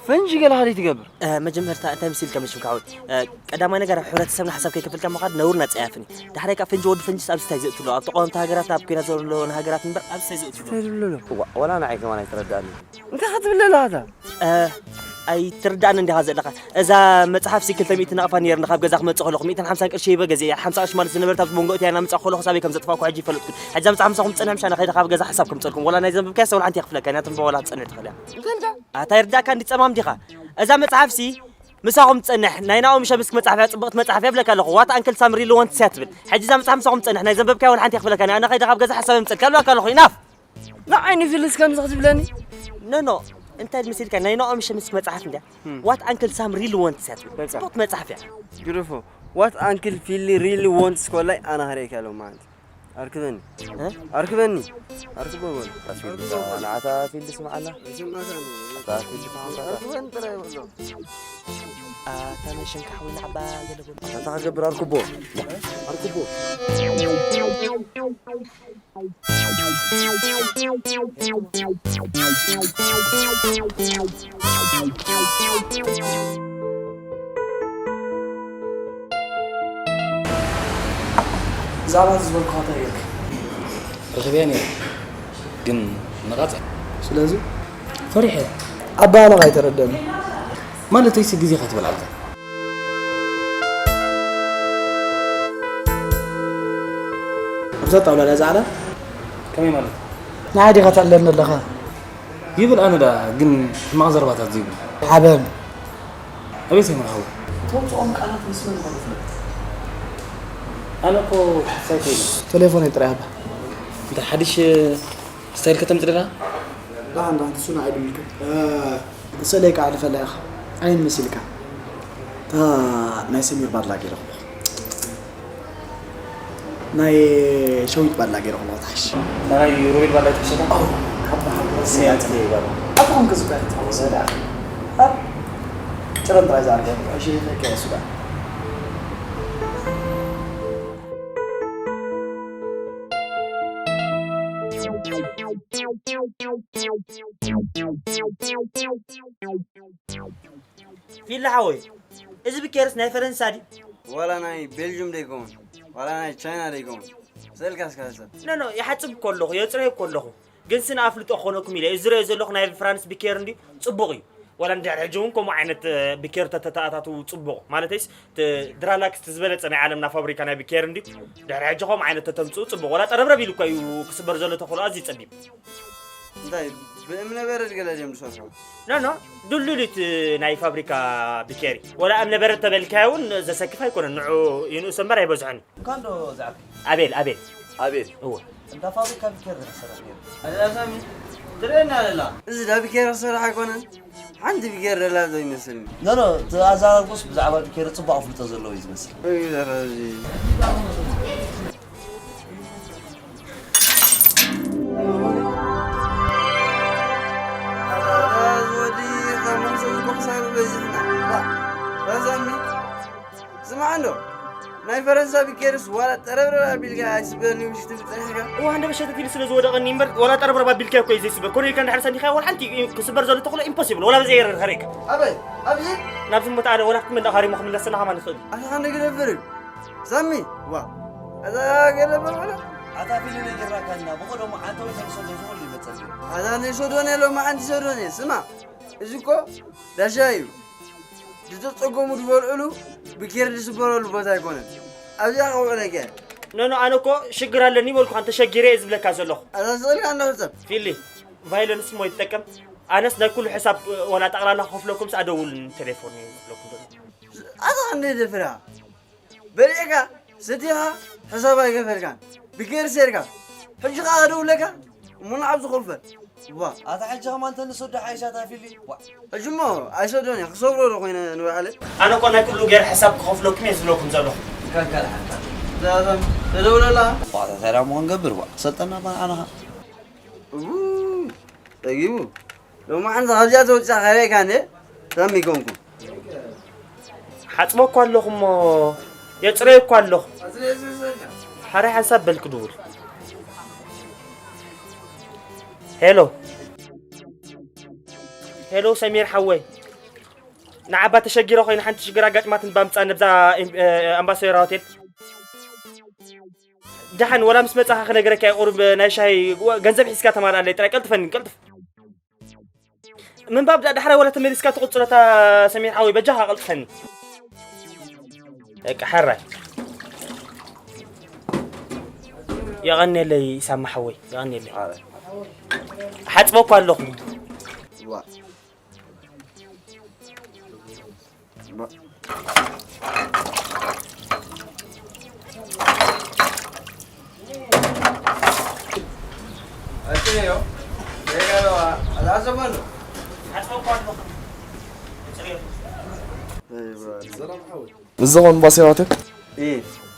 ፈንጂ ገለ ካልእ ትገብር። እ፣ መጀመርታ እንታይ መሲልካ መሽም ክዓወት? እ፣ ቀዳማይ ነገር ኣብ ሕብረተሰብና ሕሳብ ከይከፈልካ ምኻድ ነውርን ኣጸያፍን እዩ። ዳሕራይ ከኣ ፈንጂ ወዲ ፈንጂስ ኣብዚ እንታይ ዘእትሎ? ኣብ ተቃወምቲ ሃገራት ኣብ ኲናት ዘለወን ሃገራት እምበር ኣብዚ እንታይ ዘእትሎ? እንታይ ትብሎ ኣለኻ? ዋ-፣ ዋላ ንዓይ ከማን ኣይተረድኣንን። እንታይ ክትብል ኣለኻ ኣታ? እ፣ ኣይትርድኣንን ዲኻ ዘለኻ? እዛ መጽሓፍሲ ክልተ ሚእቲ ናቕፋ ነይርኒ ካብ ገዛ ክመጽእ ከለኹ፣ ሚእትን ሓምሳን ቅርሺ ሂበ ገዚኤያ። ሓምሳ ቅርሺ ማለት ዝነበረት ኣብዚ መንጎ እቲኣ እናምጻእኩ ከለኹ ሳበይ ከም ዘጥፋእኩ ሕጂ ኣይፈለጥኩን። ሕጂ እዛ መጽሓፍ ምሳኹም ትጸንሕ ምሻ፣ ኣነ ከይደ ካብ ገዛ ሓሳብ ከምጸልኩም። ወላ ናይ ዘንበብካያስ ወላ ሓንቲ እየ ክፍለካ፣ ናትም ዋላ ትጸንሕ ትኽእል እያ። እንታይ ኢልካ? ኣታ ይርዳእካ እንዲ ጸማም ዲኻ? እዛ መጽሓፍሲ ምሳኹም ትጸንሕ ናይ ናኦም ሸምስኪ መጽሓፍ እያ፣ ጽብቕቲ መጽሓፍ እያ ብለካ ኣለኹ። What Uncle Sam really wants እያ ትብል። ሕጂ እዛ መጽሓፍ ምሳኹም ትጸንሕ ናይ ዘንበብካያ ወላ ሓንቲ እየ ክፍለካ፣ ኣነ ከይደ ካብ ገዛ ሓሳብ የምጸልካ ብለካ ኣለኹ። ኢናፍ! ንዓይ ንፊልስ ከምዚ ክትብለኒ? ኖ፣ ኖ፣ እንታይ መሲልካ? ናይ ናኦም ሸምስኪ መጽሓፍ እንድያ። እም። What Uncle Sam really wants እያ ትብል። በቃ። ጽቡቕቲ መጽሓፍ እያ። ግደፎ። What Uncle Philly really wants ኮላይ ኣነ ክርእየካ ሎማዓንቲ። ኣርክበኒ። እ? ኣርክበኒ። ኣርክቦ በሉ። ኣታ ፊልድ ስምዓና። ኣታ ፊልድ ስምዓና። ኣርክበኒ ጥራይ በሎ። ኣታ ናይ ሽምካ ሓወይ ንዓባ ገለ በሉ። ኣታ ክገብር ኣርክቦ። ኣርክቦ። ብዛዕባ እዚ ዝበልኩኻ እንታይ ጌርካ? ረኺበያ ነይረ፣ ግን ነቓጸ። ስለዚ? ፈሪሐ። ኣበሃህላኻ ኣይተረደኣንን። ማለተይሲ ግዜኻ ትበልዓልካ። ኣብዛ ጣውላ ድያ ዝዓላ? ከመይ ማለት? ንዓይ ዲኻ ተዕልለኒ ዘለኻ? ይብል ኣነ ደኣ፣ ግን ሕማቕ ዘረባታት ዘይብሉ። ሓበን። ኣቤት ሰይሞን ሓወይ። እተውፅኦም ቃላት ምስ መን ኢኻ ትፍለጥ? ኣነ እኮ ሓሳይ ከይነ። ቴሌፎነይ ጥራይ ሃባ። እንታይ ሓድሽ ስታይል ከተምፅእ ደለኻ? ደሓን፣ ደሓን፣ እሱ ንዓይ ድምልከት። እ፣ ስእለይ ከዓ ልፈላ ኢኻ። ዓይን መሲልካ። እታ ናይ ሰሚር ባድላ ገይረ ኣለኹ። ናይ ሸዊት ባድላ ገይረ ኣለኹ፣ ትሓሽ። ናይ ሮቤል ባድላ ትሕሸካ? ኣዎ። ሓባ፣ ሓባ። ስያት ባድላ። ኣታ ኮንክ ዝባል ትሓወሰ ደኣ። አ? ጭረም ጥራይ ዝኣርገ። እሺ፣ ከ እሱ ደኣ። ፊላ ሓወይ፣ እዚ ብኬርስ ናይ ፈረንሳ ድዩ? ዋላ ናይ ቤልጅም ደይከውን፣ ዋላ ናይ ቻይና ደይከውን። ስእልካ እስካ ሰብ። ኖ፣ ኖ፣ ይሓጽብ እኮ ኣለኹ፣ የጽረይ እኮ ኣለኹ። ግን ስነ ኣፍልጦ ክኾነኩም ኢለ፣ እዚ ዝረኦ ዘለኹ ናይ ፍራንስ ብኬር እንድዩ፣ ጽቡቕ እዩ። ዋላ እንድሕር ሕጂ እውን ከምኡ ዓይነት፣ እ፣ ብኬር ተተኣታትዉ ጽቡቕ። ማለተይስ፣ እቲ ድራላክስ እቲ ዝበለጸ ናይ ዓለምና ፋብሪካ ናይ ብኬር እንድዩ፣ ድሕሪ ሕጂ ከምኡ ዓይነት ተተምጽኡ ጽቡቕ። ዋላ ጠረብረብ ኢሉ እኮ እዩ ክስበር ዘሎ ተኽእሎ ኣዝዩ ጸቢብ። እንታይ ብእምነ በረድ ገለ ድዮም ዝሰርሑ? ኖ፣ ኖ፣ ድልዱል እዩ እቲ ናይ ፋብሪካ ብኬሪ። ዋላ እምነ በረድ ተበልካዮ እውን ዘሰክፍ ኣይኮነን። ንዑ ይንእሶ እምበር ኣይበዝሖን እዩ። እንኳን ዶ ዝዓቢ? ኣቤል፣ ኣቤል። ኣቤል። እወ። እንዳ ፋብሪካ ብኬር ዝሰርሕ ነይሩ። ኣዛ ሳሚ፣ ትርእየና ኣለና። እዚ ዳ ብኬር ዝሰርሕ ኣይኮነን። ሓንቲ ብኬር ደላ ዶ ይመስልኒ? ኖ፣ ኖ፣ እቲ ኣዘራርባኡስ ብዛዕባ ብኬር ጽቡቕ ኣፍልጦ ዘለዎ እዩ ዝመስል። እይ፣ ዘረዚ። ኣዛ ወዲ ካብ መንሰቡ እኮ ክሳብ በዚሕና። ዋ፣ ዳ ሳሚ። ስማዕ እንዶ፣ ናይ ፈረንሳ ቢኬርስ ዋላ ጠረብረብ ኣቢልካ ኣይስበርኒ ውሽጢ ብጸኒሕካ። እዋ፣ እንደ በሸተት ኢሉ ስለ ዝወደቐኒ እምበር፣ ዋላ ጠረብረብ ኣቢልካ እኮ እዩ ዘይስበር። ኮነ ኢልካ እንድሕር ሰኒኻ፣ ዋላ ሓንቲ ክስበር ዘሎ ተኽእሎ ኢምፖሲብል። ዋላ ብዘይ የረር ከርእየካ። ኣበይ? ኣብዚ? ናብዚ ቦታ ኣለ፣ ዋላ ክትመልእ ካሪሞ ክምለሰና ከማን ይኽእል እዩ። ኣታ ኸንደ ግደፍር እዩ። ሳሚ፣ ዋ፣ ኣዛ ገለ በበለ። ኣታ ፊልም ይገራካና፣ ብቐደሙ ዓንተው ተምሰሎ ዝኹሉ ይመጸልዩ። ኣዛ ናይ ሶዶን የሎ፣ መዓንቲ ሶዶን እየ። ስማ፣ እዚ እኮ ዳሻ እዩ። ዝተጸገሙ ዝበልዕሉ ብኬር ዝስበረሉ ቦታ ኣይኮነን። ኣብዚኣ ከውዕለካ እየ። ኖ፣ ኖ፣ ኣነ እኮ ሽግር ኣለኒ በልኩ፣ ኣንተ ሸጊረ እየ ዝብለካ ዘለኹ። ኣዛ ስእልካ እንዶ ሕሰብ። ፊሊ፣ ቫይለንስ እሞ ይጠቀም። ኣነስ ናይ ኩሉ ሕሳብ ወላ ጠቕላላ ክኸፍለኩም ስኣ ደውሉኒ ቴሌፎን እዩ ዝብለኩም ዘሎ። ኣታ እንደ ደፍራ። በሊዕካ፣ ሰቲኻ፣ ሕሳብ ኣይከፈልካን። ብኬር ሴርካ። ሕጂ ኸኣ ክደውለካ፣ እሞ ንዓብ ዝኸፈል። ዋ። ኣታ ሕጂ ከማን ተንሶዶ ሓይሻ ታፊሊ። ዋ። ሕጂ እሞ ኣይሰዶን እየ፣ ክሰብሮ ዶ ኮይነ ንባዕለይ? ኣነ እኮ ናይ ኩሉ ገይረ ሕሳብ ክኸፍለኩም እየ ዝብለኩም ዘለኹ። ካንካ ደሓንካ። ዛዛም፣ ተደውለላ። ዋ፣ ኣታ ታዲያ እሞ ክንገብር፣ ዋ። ሰልጠና ባን ኣነኻ። እው፣ ጸጊቡ። ሎማዓንቲ ካብዚኣ ተወፂኣ ካበይ ኢልካ እንዴ? ከም ይኮንኩ። ሓፅበ እኮ ኣለኹ እሞ የፅረየ እኮ ኣለኹ። ሓራይ ሓንሳብ በል ክድውል። ሄሎ። ሄሎ ሰሚር ሓወይ። ንዓባ ተሸጊረ ኮይነ ሓንቲ ሽግር ኣጋጢማትኒ ባምፃ ነብዛ ኤም-፣ እ፣ ኣምባሳደር ሆቴል። ደሓን ወላ ምስ መጻኻ ክነግረካ እየ። ቁሩብ ናይ ሻሂ ወ-፣ ገንዘብ ሒዝካ ተማልኣለይ ጥራይ። ቀልጥፈኒ፣ ቀልጥፍ። ምንባብ ዳ-፣ ዳሕራይ ወላ ተመሊስካ ትቕጽሎ እታ ሰሚር ሓወይ፣ በጃኻ ቀልጥፈኒ። በቃ፣ ሕራይ። የቐንየለይ ሳማ ሓወይ፣ የቐንየለይ። ሓጽበ እኮ ኣለኹ። ዋ። እዚ ኾን ባሴራተ? እ፣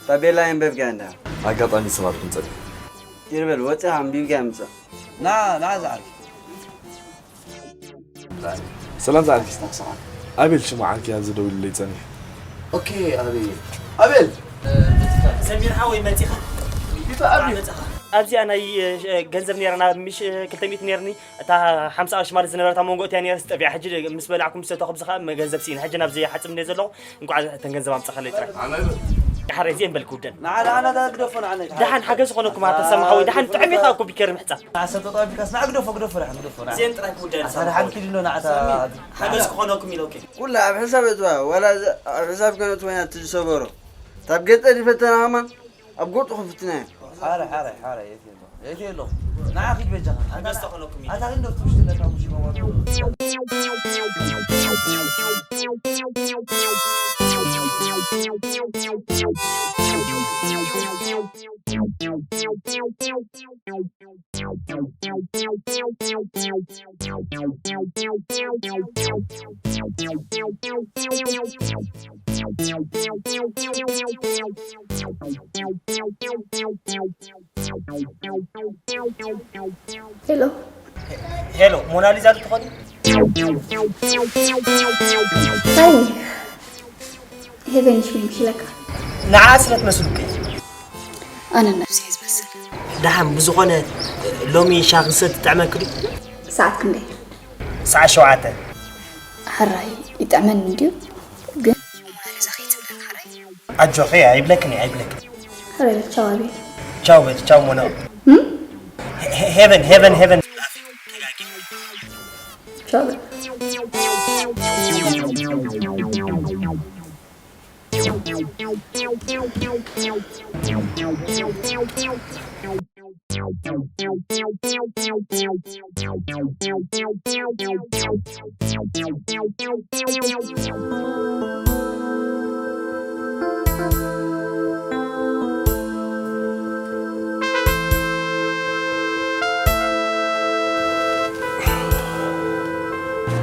ታቤላ የንበብካ እንዳ። ኣጋጣሚ ሰባት ክንጸልእ። ይርበል፣ ወጽእ ኣንቢብካ ምጻእ። ና፣ ና፣ ዝዓርኪ። ሰላም ዝዓርኪ። ኣቤል ሽሙ ዓርኪ ኣብዚ ደው ኢሉለይ ጸኒሑ። ኦኬ ኣቤል። ኣቤል! ሰሚር ሓወይ መጺኻ? ይታ ኣቤል! ኣብዚኣ ናይ ገንዘብ ነይረና ምሽ ክልተ ሚእቲ ነይርኒ። እታ ሓምሳ ቅርሺ ማለት ዝነበረታ መንጎ እቲያ ነይረ ስጠቢያ ሕጂ ምስ በላዕኩም ምስ ሰተኹም ዝኻ ገንዘብ ሲኢን ሕጂ ናብዚ ሓጽብ እንደ ዘለኹ እንኳዕ እተን ገንዘብ ኣምጻኻለይ ጥራይ። ሓረ እዚኤን በልክ ውደን። ንዓና ኣና ግደፎ ንዓና። ደሓን ሓገዝ ዝኾነኩም ኣተሰማ ሓወይ ደሓን ጥዕም ኢኻ እኮ ቢከር ምሕጻብ። ኣሰ ተጣቢካስ ንዓ ግደፎ ግደፎ ደሓን ግደፎ ንዓ። እዚኤን ጥራይ ክውደን ኣታ ደሓን ኪድ ኣሎ ንዓታ። ሓገዝ ክኾነኩም ኢለውከ። ኩላ ኣብ ሕሳብ እትዋ ዋላ ኣብ ሕሳብ ከነእትወ ኢና እቲ ዝሰበሮ ታብ ገጠር ይፈተና ከማን ኣብ ጎጡ ክፍትና እዩ። ሓረ ሓረ ሓረ የት የሎ የት የሎ። ንዓ ኪድ በጃኻ። ሓገዝ ተኾነኩም ኢለ ኣታ ግን ዶክተር ሽትለካ ሙሽ ይመዋል። ሄሎ ሄሎ ሞናሊዛ ዶ ትኾኒ? ሃይ ሄቨን ሽሚንክ ሽለካ ንዓ ስለ ትመስሉ እኮ ኣነ ነብሲ እየ ዝመስል ደሓን ብዝኾነ ሎሚ ሻሂ ክሰቲ ትጥዕመኪ ድዩ? ሰዓት ክንደይ ሰዓት ሸውዓተ ሕራይ ይጥዕመኒ እንድዩ ግን ሞናሊዛ ከይትብለኒ ሕራይ ኣጆኺ ኣይብለክን እየ ኣይብለክን ሕራይ ቻው ኣቤል ቻው በል ቻው ሞና ሄቨን ሄቨን ሄቨን ቻው በል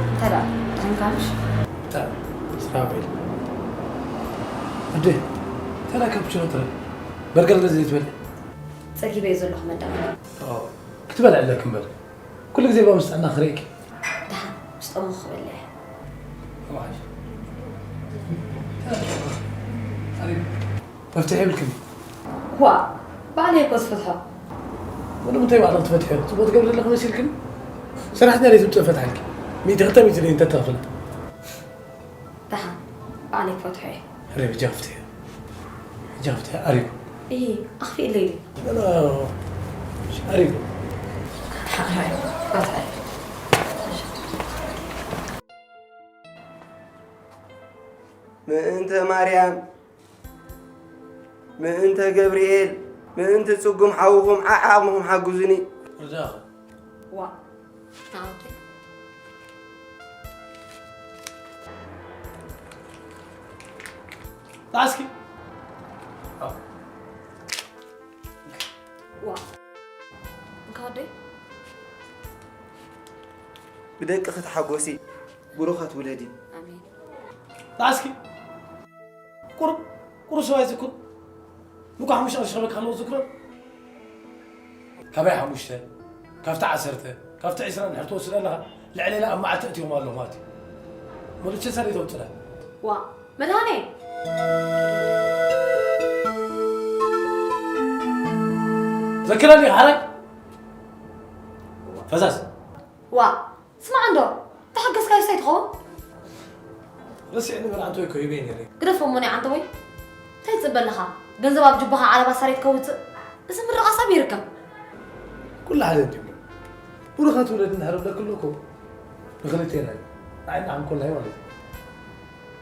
እንታይ ደኣ ደሓንካ ምሽ? ስራሕ ውዒል። ኣደ፣ እንታይ ደኣ ካፕችኖ ጥራይ? በርገር ገለ ዘይትበልዒ? ጸጊበ እየ ዘለኹ መዳም። ክትበልዒ ኣለኪ እምበር። ኩሉ ግዜ እባ ምስ ጥዕና ክርእየኪ። ደሓን ምስ ጠመኹ ክበልዕ እየ። መፍትሒ የብልክን። ዋእ ባዕለይ እኮ ዝፈትሖ። ወዲ ምንታይ ባዕልኺ ትፈትሕዮ? ጽቡቕ ትገብሪ ኣለኺ መሲልክን? ሰራሕተኛ ድየ ትምጽእ ፈትሓልኪ? ሚእቲ ክልተ ሚእቲ ድየ እንተትኸፍላ? ደሓን ባዕለይ ክፈትሖ እየ። ሕረ ብጃ ፍትሒ። ብጃ ፍትሒ ኣሪጉ። እሂ ኣኽፊእለይ ድዩ? ኣሪጉ። ሓራይ ባትዓይ። ምእንተ ማርያም ምእንተ ገብርኤል ምእንቲ ጽጉም ሓውኹም ዓዓቕምኹም ሓግዙኒ። ዋ ናውቲ ጣስኪ ዋ እንካ ወደይ ብደቂ ክትሓጎሲ ብሩኻት ውለዲ። ኣሜን። ጣስኪ ቁሩብ ቁሩብ ሰብኣይ ዝኩር ንኳ ሓሙሽተ ቅርሺ ከበካ ከለዉ ዝኩር ካባይ ሓሙሽተ ካብቲ ዓሰርተ ካብቲ ዕስራ እንድሕር ትወስድ ኣለኻ ልዕሌላ ኣብ መዓልቲ እትዮም ኣለኹ ማለት እዩ። መሉቸ ሰሪ ተውፅላ ዋ መድሃኔ ዘክረኒ ሓራይ ፈዛዝ ዋ ስማዕ እንዶ ተሓገዝካ ይሳይ ትኸውን ረሲዕኒ በል ዓንተወይ እኮ ሂበይ ነይረ ግደፎ እሞ ናይ ዓንተወይ እንታይ ትፅበ ኣለኻ ገንዘብ ኣብ ጅባኻ ዓለባ ሳሬት ከውፅእ እዚ ምርቓስ ኣብ ይርከብ ኩሉ ሓደ እንዲሞ ብሩኻት ውለድ እንድሕር ኣለክሉ እኮ ንክልቴና እዩ ንዓይ ንዓም ኮላይ ማለት እዩ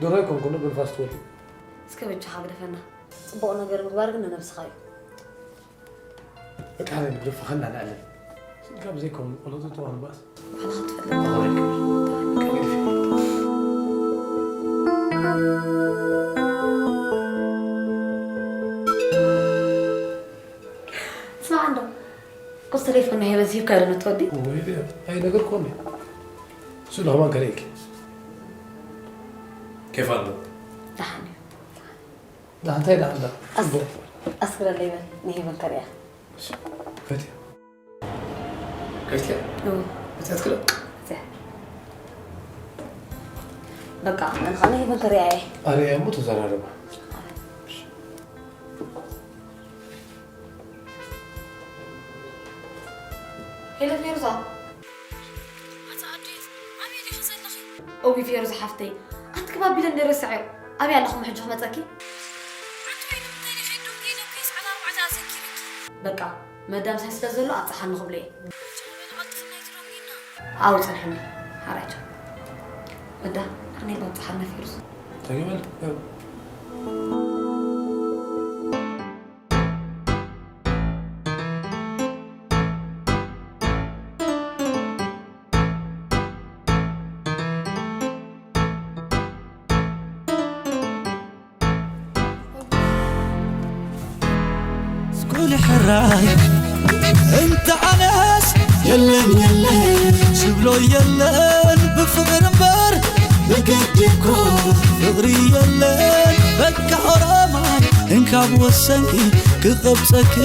ዶሮ ይኮንኩኑ ብንፋስ ትወልድ እስከ በጃኻ ግደፈና ፅቡቕ ነገር ምግባር ግን ንነብስኻ እዩ በቃ ንግደፎ ከና ንዕልል ስልካ ብዘይከውን ቆለጡ ተዋን ባስ ባዕልኻ ትፈልጥ ስማዕ እንዶ ቁስ ተሌፎን ናይ በዚህካ ዶ ነትወዲ ኣይነገርኮኒ ስእሉ ከማን ከርእየኪ ኬፍ ኣሎ ደሓን እዩ ዳንታይ ዳንዳ ጽቡቅ ኣስግረለይ በል ንሄበን ከርእያ ፈትያ ከፍትያ እው ፈትያ ትክለ እዚኣ በቃ፣ ኣነ ኸኣ ንሄቨን ክሪኣ እየ። ኣርእያ እሞ ተዘራረባ። ሄሎ ፌሩዛ። ኣታ ኣዴት፣ ኣበይ ዲኺ ዘለኺ? እውይ ፌሩዛ ሓፍተይ፣ ኣቲ ክባቢለ እንደ ረሳዐዮ። ኣበይ ኣለኹም ሕጂ ክመጸኪ? ኣቲ ወይ ንምንታይ ዲኺ ዶንጌ ዶንጌ ሰዓት ኣርባዕተ ኣዘኪርኪ? በቃ፣ መዳም ሳይ ስለ ዘሎ ኣብጽሓኒ ክብሎ እየ። ቻው በል፣ ቀልጥፍና ይትረጉና። ኣው ጽንሕኒ፣ ሓራይ ቻው። ወዳ፣ ኣነ በብጽሓና ፌሩዝ። ተግበል፣ ያው። ስኩል ሕራይ እንተ ኣነስ የለን የለን ዝብሎ የለን ብፍቕር እምበር ብግዲ እኮ ፍቕሪ የለን በቃ ኦሮማይ እንካብ ወሰንኪ ክቐብጸኪ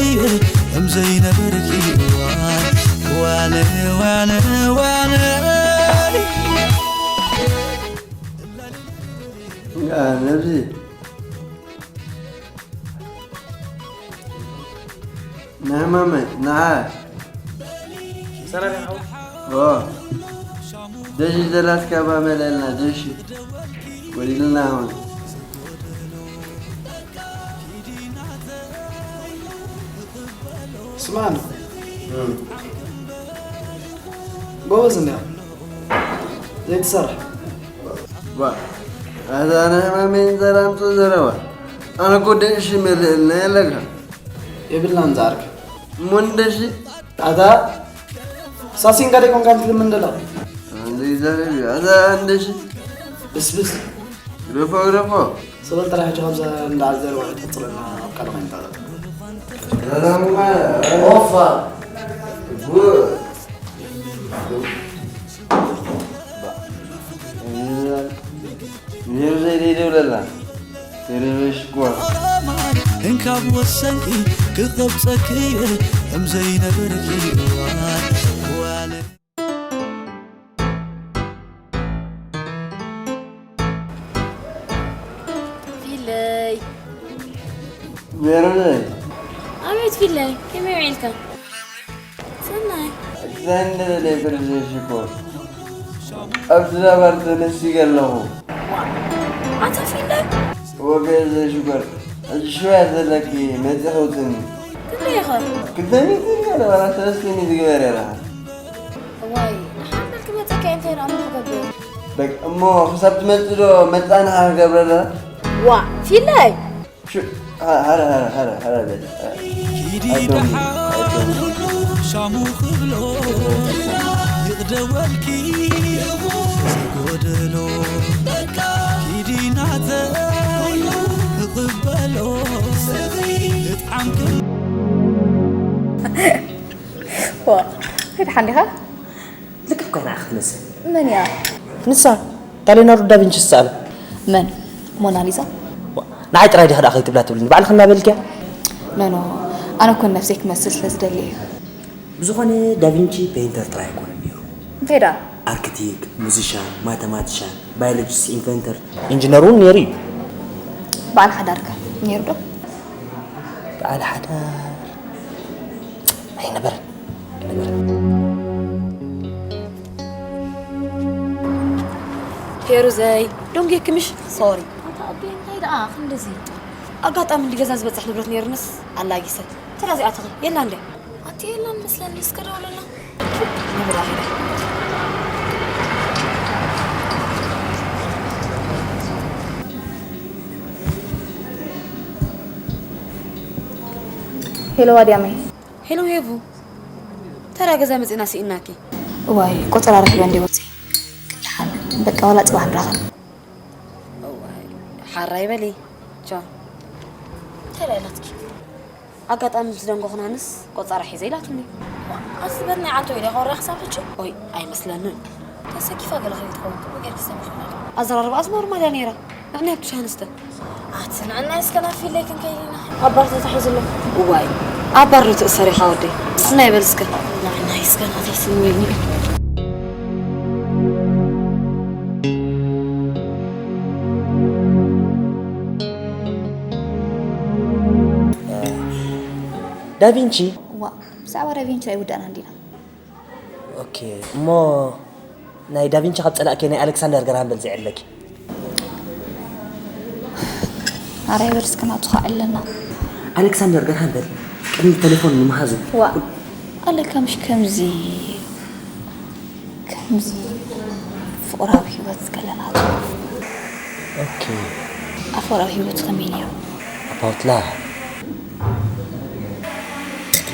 እምዘይነበርኪ ዋነ ዋነ ዋነ ዋነ ነብዚ ናይ ማመ ንዓ ሰላም ይሓው ኦ ደሺ ዘላትካ ባመለልና ደሺ ወዲልና ሆን ስማን ጎበዝ እንዲያ ዘይትሰርሕ ባ ኣዛ ናይ ማመን ዘራምፁ ዘረባ ኣነ እኮ ደሺ መልእልና የለካ የብልናን ዝኣርክ ሙን ደሺ ኣታ ሳሲንካ ደይኮንካ እንትልምን ደላ ዘይዛረብ ኣዛ እንደሺ ብስብስ ግረፎ ግረፎ ስበል ጥራሕ ሕጂ ካብዛ እንዳዓል ዘረባ ኣይትቅፅለና ኣብ ካልእ ከይንጣለ ሰላምማ ኦፋ ጉ ኔሩ ዘይደይደብለላ ቴሌቪሽኳ እንካብ ወሰንኪ ክቐብጸኪ እምዘይነበርኪ ዋለ ፊለይ ሜሮነይ ኣቤት ፊለይ ከመይ ውዒልካ ሰናይ ኣክሳይ እንደበለ ቴሌቪሽኳ ኣብዚ ነባር ተነሲገ ኣለኹ ኣታ ፊለይ ወገን ዘይሽኮር ሕጂ ሽወያ ዘለኪ መፂ ከውፅኒ ክንደይ ኢኸ ክልተ ሚእቲ ገለ ዋላ ሰለስተ ሚእቲ ግበር የረኻ እዋይ ንሓመል ክመፀካ እንታይ ደኣ ክገብር በቃ እሞ ክሳብ ትመፅእ ዶ መፃንሓ ክገብረላ ዋ ፊለይ ሹ- ሀ- ሀረ ሀረ ሀረ ሀረ በል ኪዲ ደሓን ኩሉ ሻሙ ክብሎ ይቕደወልኪ ዘጎደሎ ኪዲ ናተይ ክቕበሎ ክጥዓም ክም ዋ፣ ከይድሓን ዲኻ? ልክዕ ኮይና ክትመስል መን እያ? ንሳ እታ ሌናርዶ ዳቪንቺ ዝሰኣላ መን? ሞናሊዛ? ንዓይ ጥራይ ዲኻ ደኣ ከይትብላ ትብልኒ ባዕልኺ እናበልክያ ኖ ኖ፣ ኣነ እኮ ንነብሰይ ክመስል ስለ ዝደሊ እየ። ብዝኾነ ዳቪንቺ ፔይንተር ጥራይ ኣይኮነን ነይሩ እንታይ ደኣ? ኣርክቲክ ሙዚሻን ማተማቲሻን ባዮሎጂስት ኢንቨንተር ኢንጂነር እውን ነይሩ እዩ በዓል ሓዳር ከ ነይሩ ዶ? በዓል ሓዳር ኣይነበረን ኣይነበረን ፌሩዘይ ዶንጌ ክምሽ ሶሪ ኣታ ኣቤ እንታይ ደኣ ክንድዚ ኣጋጣሚ እንዲ ገዛ ዝበፅሕ ንብረት ነይርንስ ኣላጊሰ ተራ እዚኣትኺ የላ እንደ ኣቲ የላን መስለኒ እስከ ደውለላ ንብራ ሄዳ ሄሎ ዋድያመይ ሄሎ ሄቡ ተራ ገዛ መፂና ስኢናኪ እዋይ ቆፀራ ረኪበ እንዲ ወፂ ግን ደሓን በቃ ዋላ ፅባሕ ንራኸብ እዋይ ሓራይ በሊ ቻው እንታይ ደኣ ኢላትኪ ኣጋጣሚ ምስ ደንጎኽናንስ ቆፀራ ሒዘ ኢላትኒ ኣስበት ናይ ዓንቶ ኢለ ከወርያ ክሳብ ሕጂ ኦይ ኣይመስለንን ተሰኪፋ ገለ ከይትኸውን ክቡ ጌርኪ ሰሚዕና ኣዘራርባኣስ ኖርማል እያ ነይራ ምኽንያቱ ሻንስተ ኣቲ ንዕና እስከ ናብ ፊለይ ክንከይድ ኢና ኣብ ባር ተታሒዙ ኣሎ እዋይ ኣብ ባር ዶ ትእሰር ኢኻ ወደይ ስናይ በል እስከ ንዕና እስከ ናተይ ስምዒኒ ዳቪንቺ? ዋ፣ ብዛዕባ ዳቪንቺ ኣይውዳእናን ዲና። ኦኬ፣ እሞ ናይ ዳቪንቺ ካብ ጸላእኪ ናይ ኣሌክሳንደር ገርሃም በል ዘይዕለኪ። ኣረ በል እስከ ናቱ ከዓ ኣለና። ኣሌክሳንደር ገርሃም በል ቅድሚ ቴሌፎን ንምሃዙ። ዋ፣ ኣለካ ምሽ ከምዚ ከምዚ ፍቕራዊ ህይወት ከለና። ኦኬ። ኣፍቕራዊ ህይወት ከመይ ነይሩ? About love.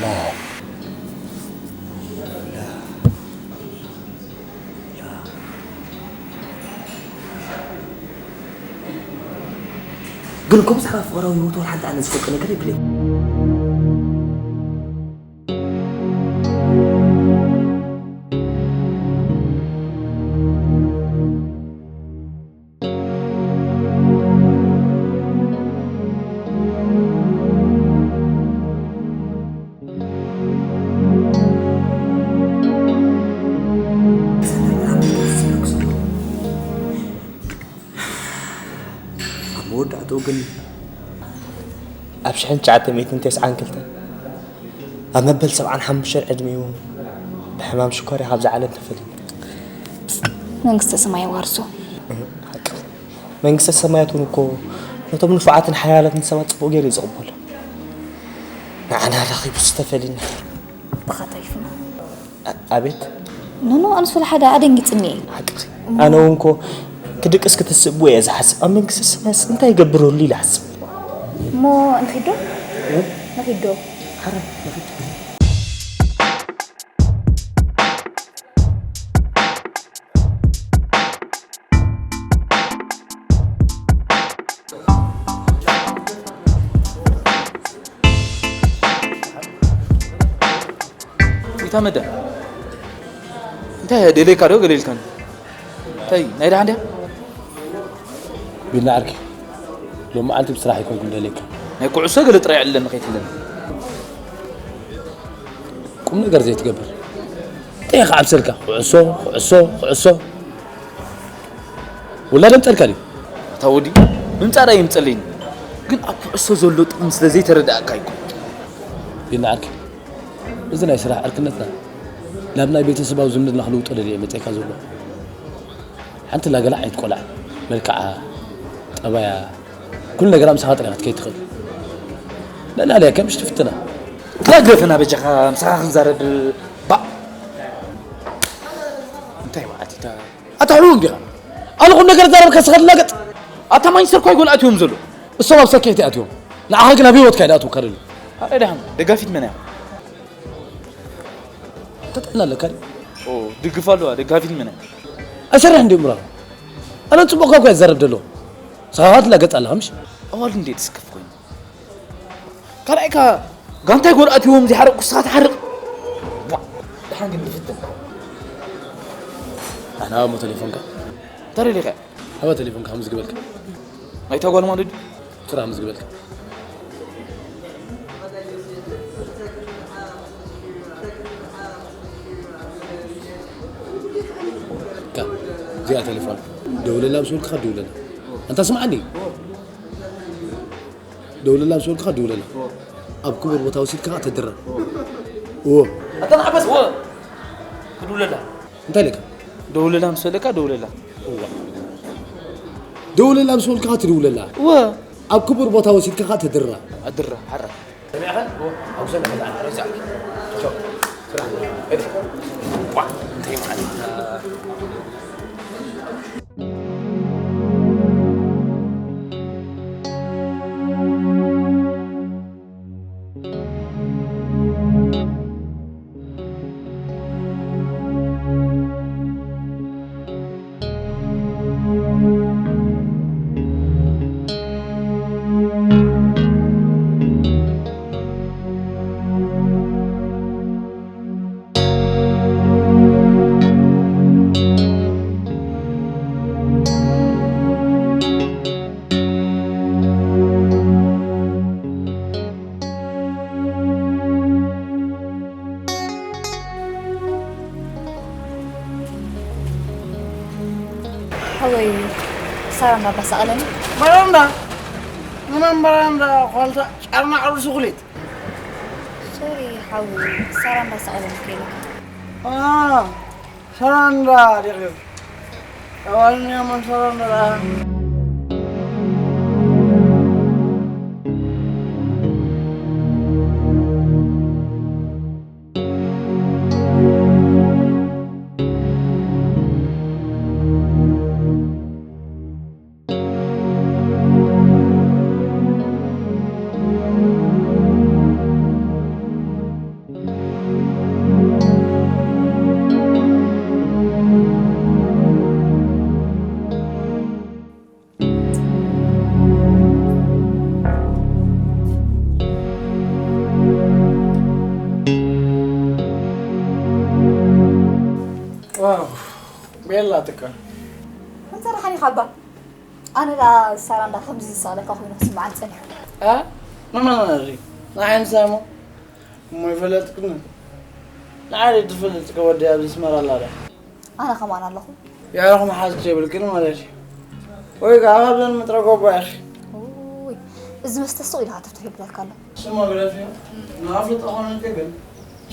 Love. ግን እኮ ብዛዕባ ፍቕራዊ ህይወት ወላ ሓንቲ ኣነ ዝፈልጦ ነገር የብለይ። ኣብ መወዳእትኡ ግን ኣብ ሽሕን ትሽዓተ ሚእትን ተስዓን ክልተን ኣብ መበል ሰብዓን ሓሙሽተን ዕድሚኡ ብሕማም ሽኮርያ ካብዛ ዓለም ተፈልዩ። መንግስተ ሰማይ የዋርሶ። እህ፣ ሓቂ። መንግስተ ሰማያት እውን እኮ ነቶም ንፉዓትን ሓያላትን ሰባት ጽቡቕ ገይሩ እዩ ዝቕበሎ። ንዓና ረኺቡ ዝተፈሊና። ብኻ ተሪፍና። ኣ-፣ ኣቤት። ኖኖ፣ ኣነስ ወላ ሓደ ኣደንጊጽኒ እየ። ሓቅኺ። ኣነ እውን እኮ ክድቅስ ክትስእብዎ እየ ዝሓስብ። ኣብ መንግስተ ሰማያትስ እንታይ ይገብረሉ ኢለ እሓስብ። እሞ ንኺድ ዶ? እ? ንኺድ ዶ? ሓረ፣ ንኺድ። ኢታ መዳ እንታይ ደሌካ ዶ ገሌልካን? እንታይ ናይ ደሓን ድያ? ቢልና ዓርኪ፣ ሎም መዓልቲ ብስራሕ ኣይኮንኩን ደሌካ። ናይ ኩዕሶ ገለ ጥራይ ዕለኒ ከይትብለኒ። ቁም ነገር ዘይትገብር። እንታይ ክዓብሰልካ? ኩዕሶ፣ ኩዕሶ፣ ኩዕሶ። ውላድ ኣምጸልካ ድዩ? እታ ወዲ ምምጻእ ዳኣ ይምጸለይኒ። ግን ኣብ ኩዕሶ ዘሎ ጥቕሚ ስለ ዘይተረድኣካ ኣይኮን። ቢልና ዓርኪ፣ እዚ ናይ ስራሕ ዕርክነትና ናብ ናይ ቤተሰባዊ ዝምድና ክልውጦ ደልየ መጺኣካ ዘሎ። ሓንቲ ላገላ ዓይነት ቆልዓ፣ መልክዓ፣ ጠባያ፣ ኩሉ ነገራ ምሳኻ ጥሪኻ ክትከይድ ትኽእል። ልዕሊ ኣልያ ከም ምሽ ትፍትና። ክላ ግደፈና በጃኻ፣ ምሳኻ ክንዛረብ፣ ባእ። እንታይ መዓት ኢታ? ኣታ ሕሉል ዲኻ? ኣነ ቁም ነገር ዛረብካ ንስኻ ትላገጽ። ኣታ ማንቸስተር እኳ ጎል ኣትዮም ዘሎ። እሶም ኣብ ሰኪዕቲ ኣትዮም። ንዓኻ ግን ኣብ ህይወትካ እየ ዝኣትወካ ደሎ። ኣረ ደሓን፣ ደጋፊት መን እያ? ተጥዕና ኣለካ ድዩ? ኦ፣ ድግፍ ኣለዋ፣ ደጋፊት መን እያ? ኣይሰርሕን ድዩ ምራኻ? ኣነ ጽቡቕ እኳ እየ ዝዛረብ ደሎ። ንስኻ ትላገጽ ኣለኻ ምሽ? ኣዋልድ እንዴ ትስከፍ ኮይኑ? ካልኣይካ ጋንታይ ጎል ኣትዎም ዘይሓረቕ ኩስኻ ትሓርቕ። ቧ፣ ደሓን ግን ንፍትን። ኣና እሞ ቴሌፎንካ? ተረዲኻ? ሃባ ቴሌፎንካ፣ ሃምዝ ግበልካ። ናይታ ጓል ማለት ድዩ? ትራ ሃምዝ ግበልካ። ካ፣ እዚኣ ቴሌፎን። ደውለላ፣ ምስ በልኩኻ ደውለላ። ኣንታ ስምዓኒ። ደውለላ ምስ በልኩኻ ደውለላ። ኣብ ክቡር ቦታ ወሲድካ ተድራ። እዎ። ኣታ ንዓበስ፣ እዎ። ክድውለላ። እንታይ ኢለካ? ደውለላ ምስ በለካ ደውለላ። እዋ። ደውለላ ምስ በልኩኻ ትድውለላ። እዎ። ኣብ ክቡር ቦታ ወሲድካ ተድራ። ኣድራ፣ ሓራ። ሰሚዕኻ? እዎ። ኣውሰን፣ ኣውሰን፣ ኣውሰን። ቻው። ስራሕ። እዲ። ዋ፣ እንታይ ማለት? ሓወይ፣ ሳራ እንዳባሳቐለኒ። በረንዳ? ንመን በረንዳ? ኳልታ ጫርና ዓርሱ ኩሌት። ሶሪ ሓዊ፣ ሳራ እንዳሰኣለ ምከይሉ። ኣ፣ ሳራ እንዳ ዲኺ? ኣዋልኛ መን ሳራ እንዳ? ዋው፣ ቤላ ትካ። እንተ ደሓን ኢኻ እባ። ኣነ ደኣ ሳራ እንዳ ከምዚ ዝሰኣለካ ኮይኑ ክስምዓኒ ጸኒሑ። ኣ? ንመን ንርኢ? ንዓይ ንሳይሞን? እሞ ይፈለጥክኒ? ንዓይ ትፈልጥኪ ወዲ ኣብዚ ኣስመራ ኣላ ድያ? ኣነ ከማን ኣለኹ። የዕሩኽ መሓዙት የብልክን ማለት እዩ። ወይ ከኣ ካብዘን ምጥረ ጎባ ኢኺ። ውይ፣ እዚ መስተ ሱቕ ኢልካ ትፍትሕ ይብለካ ኣሎ። ስማ ግደፍዮ። ንኣፍልጦ ኾነልኪ ግን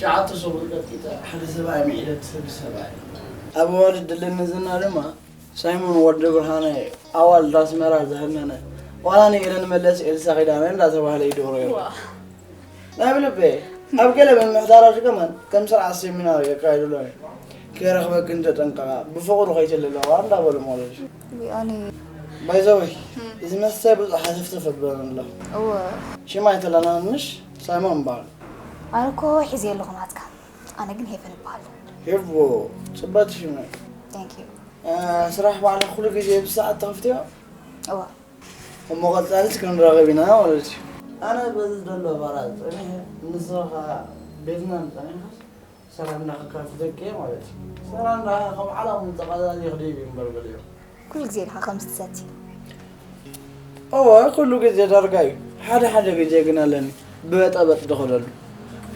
ጨዓቶ ሰጉሪ ቀጥቂጠ ሓደ ሰብኣይ ምዒደ ትሰቢ ሰብኣይ። ኣብ ኣዋልድ ድለኒ ዝና ድማ ሳይሞን ወዲ ብርሃነ ኣዋልድ ኣስመራ ዘህነነ ዋላ ንኤለን መለስ ኤልሳ ኪዳነ እንዳተባህለ ይድሮ ይሮ። ዋ። ናይ ብልቤ ኣብ ገለ ምምሕዳራት ከማን ከም ስርዓት ሴሚናር የካይዱ ኣለዉ። ከይረኽበክን ተጠንቀቓ፣ ብፍቕሩ ከይትልለዋ እንዳበሉ ማለት እዩ። ኣነ ባይዘወይ፣ እዚ መስተ ብዙሕ ሃተፍተፍ ኣብለና ኣሎ። እወ። ሽም ኣይተለናንሽ፣ ሳይሞን እምበኣር። ኣነ እኮ ሒዘ ኣለኹ ናትካ። ኣነ ግን ሄቨን እበሃል። ሄቦ፣ ጽብቕቲ ሽም እያ። Thank you። እ፣ ስራሕ ባዕልኺ ኩሉ ግዜ ብሰዓት ትኸፍትዮ? እወ። እሞ ቀጻሊስ ክንራኸብ ኢና ማለት እዩ። ኣነ በዚ ዘሎ ባራ ጸኒሐ፣ ንስኻ ከኣ ቤትና ጸኒሕካስ ሰራንዳ ክካፍለኪ እየ ማለት እዩ። ሰራንዳ ከም ዓላሙ ጠቓላሊ ክድይብ እዩ እምበር በልዮ። ኩሉ ግዜ ኢኻ ከምዚ ትሰቲ። እወ፣ ኩሉ ግዜ ዳርጋ እዩ። ሓደ ሓደ ግዜ ግን ኣለኒ፣ ብበጠበጥ ዝኸደሉ።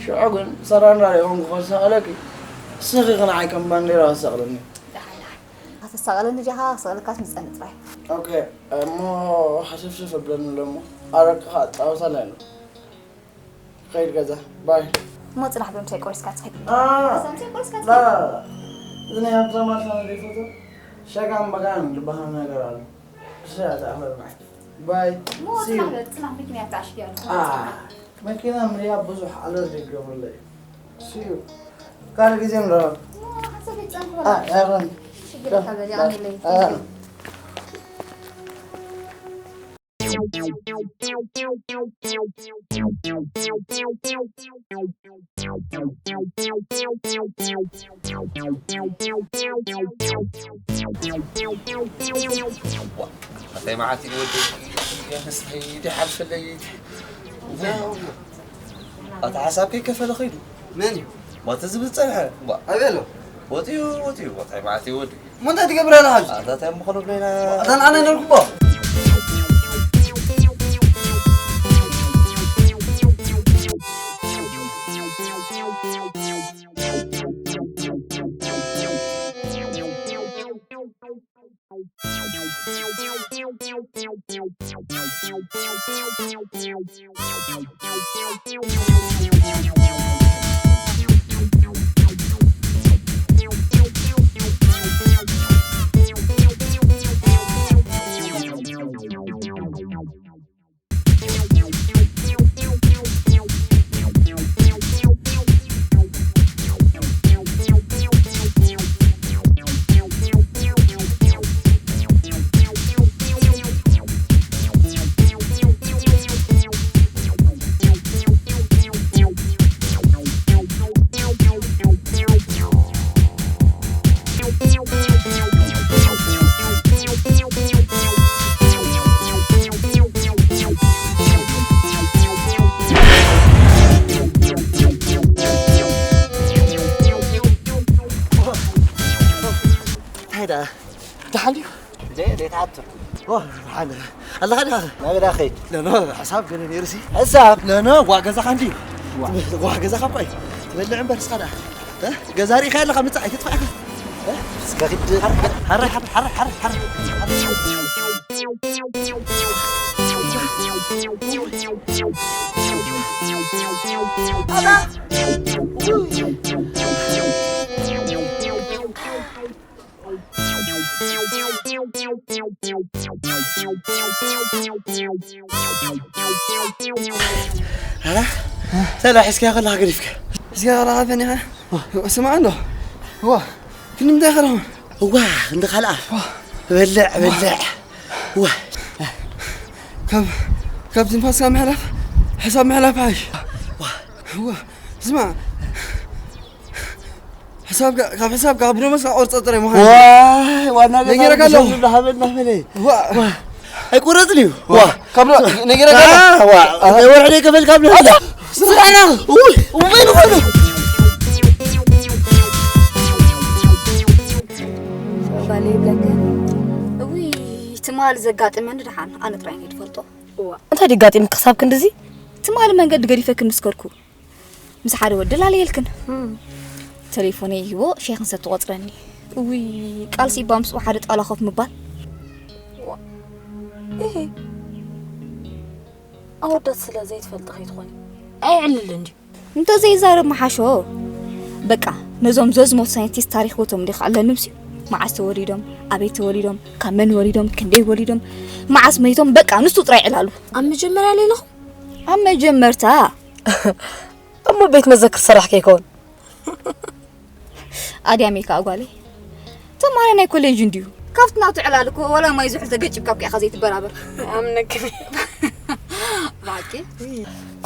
ሽዑ ግን ሰራንዳ ሪእኹም ክኸሳቐለኪ፣ እስኺ ንዓይ ከም ባንዴራ ክሳቕለኒ። ደሓን፣ ደሓን። ከተሳቕለኒ ዲኻ? ክስቕለካስ ምጸኒ ጥራይ። ኦኬ፣ እሞ ሃሰፍሰፍ ኣብለኒ ኣሎ እሞ፣ ኣረቅኻ ኣጻወታለይ ኣሎ። ከይድ ገዛ፣ ባይ። እሞ ጽናሕ ብምሳይ ቆሪስካ ትኸይድ። ኣ፣ ምሳይ ቆሪስካ ላ፣ ትኸይድ። እዚ ናይ ሃብታማት ሰነድ ይፈቱ። ሸጋን በጋን ዝበሃል ነገር ኣሎ። ብስራት ኣኽበርና። ባይ። እሞ See you። ጽናሕ በል፣ ጽናሕ መኪና እያ ተዓሽጊ ያለኹ። ኣ፣ መኪና ምድያብ ብዙሕ ኣለርጂ ይገብረለይ እዩ። See you። ካልእ ግዜ ንራኸብ። እሞ ሓንሳብ ይጸንሑ ኣ፣ በላ። ኣይኮን። ሽግር የለን፣ በል፣ ኣነ ኣለይ። ኣ። Thank you። ኣታይ መዓት እዩ ወዲ ኣንስተይቲ ሓልፈለይ። ኣታ ሓሳብ ከይከፈለ ኸይዱ። መን እዩ? ዋተ ዝብል ጸንሐ። ዋ። ኣበይ ኣሎ? ወጺኡ፣ ወጺኡ፣ ኣታይ መዓት እዩ ወዲ። እሞ እንታይ ትገብር ኣለኻ ኣብዚ? ኣታ እንታይ እሞ ኾነ ብለና? ኣታ ንዓና ነርኩቦ። እንታይ ደኣ? ደሓን ድዩ? ደይ፣ ደይ ትሓቱ። ኦ፣ ደሓን። ኣለኻ ዲኻ? ናበይ ደኣ ኸይድ? ኖ፣ ኖ፣ ሕሳብ ገለ ነይሩሲ። ሕሳብ? ኖ፣ ኖ፣ ዋ ገዛኻ እንድዩ። ዋ። ዋ ገዛኻ እኮ እዩ። ትበልዕ እምበር እስኻ ደኣ። እ? ገዛ ርኢኻ ኣለኻ ምጻእ ኣይትጥፋእካ። እ? እስከ ኺድ። ሓራይ፣ ሓራይ፣ ሓራይ፣ ሓራይ፣ ሓራይ። ሰላ ሒዝካ ከለኻ ገዲፍካ። ሒዝካ ከለኻ ፈኒኻ። ስማዕ ኣሎ። ዋ፣ ክንዲ ምንታይ ከለኹም? ዋ፣ ክንዲ ካልኣ። በልዕ፣ በልዕ። ዋ። ካብ፣ ካብ ትንፋስካ ምሕላፍ፣ ሕሳብ ምሕላፍ ሓይሽ። ዋ። ዋ፣ ስማዕ። ሕሳብ ጋ-፣ ካብ ሕሳብ ካብ ብደሞዝ ካብ ቁርፀ ጥራይ ምዃን። ዋይ፣ ዋና ገዛ ነጊረካ ኣለኹ። ብዘሉ ሃበልና በለ። ዋ። ዋ። ኣይቁረጽን እዩ። ዋ። ካብ ዶ-፣ ነጊረካ ኣለኹ። ዋ። ናይ ወርሒ ደይ ከፈልካ ብለ። ኣታ፣ ስራሕና። ውይ፣ ውይ፣ ንኾኑ። ጓለይ ይብለካ። እውይ፣ ትማል ዘጋጠመኒ ደሓን ኣነ ጥራይ እየ ዝፈልጦ። እዋ። እንታይ ድዩ ኣጋጢምኪ ክሳብ ክንድዚ? ትማል መንገዲ ገዲፈኪ ምስ ከድኩ፣ ምስ ሓደ ወዲ ላለየልክን። እም። ተሌፎነይ ይህቦ፣ ሻሂ ክንሰቲ ቆጽረኒ። እውይ፣ ቃልሲ እባ ምስኡ ሓደ ጣውላ ኮፍ ምባል። እዋ። እሂ። ኣወዳት ስለ ዘይትፈልጢ ከይትኾኒ። ኣየዕልልን ድዩ? እንተዘይዛረብ ምሓሾ። በቃ፣ ነዞም ዘዝሞት ሳይንቲስት ታሪኽ ቦቶም እንዲኻ ኣለንም ሲዩ። መዓስ ተወሊዶም፣ ኣበይ ተወሊዶም፣ ካብ መን ወሊዶም፣ ክንደይ ወሊዶም፣ መዓስ መይቶም፣ በቃ፣ ንሱ ጥራይ ዕላሉ። ኣብ መጀመርያ ሌለኹም? ኣብ መጀመርታ። እሞ ቤት መዘክር ሰራሕ ከይከውን? ኣድያመይ ከኣ ጓለይ። ተማሪ ናይ ኮሌጅ እንድዩ። ካብቲ ናቱ ዕላል እኮ ዋላ ማይ ዝሑል ተገጭብካ እኮ ኢኻ ዘይትበራበር። ኣምነክን። ብሓቂ?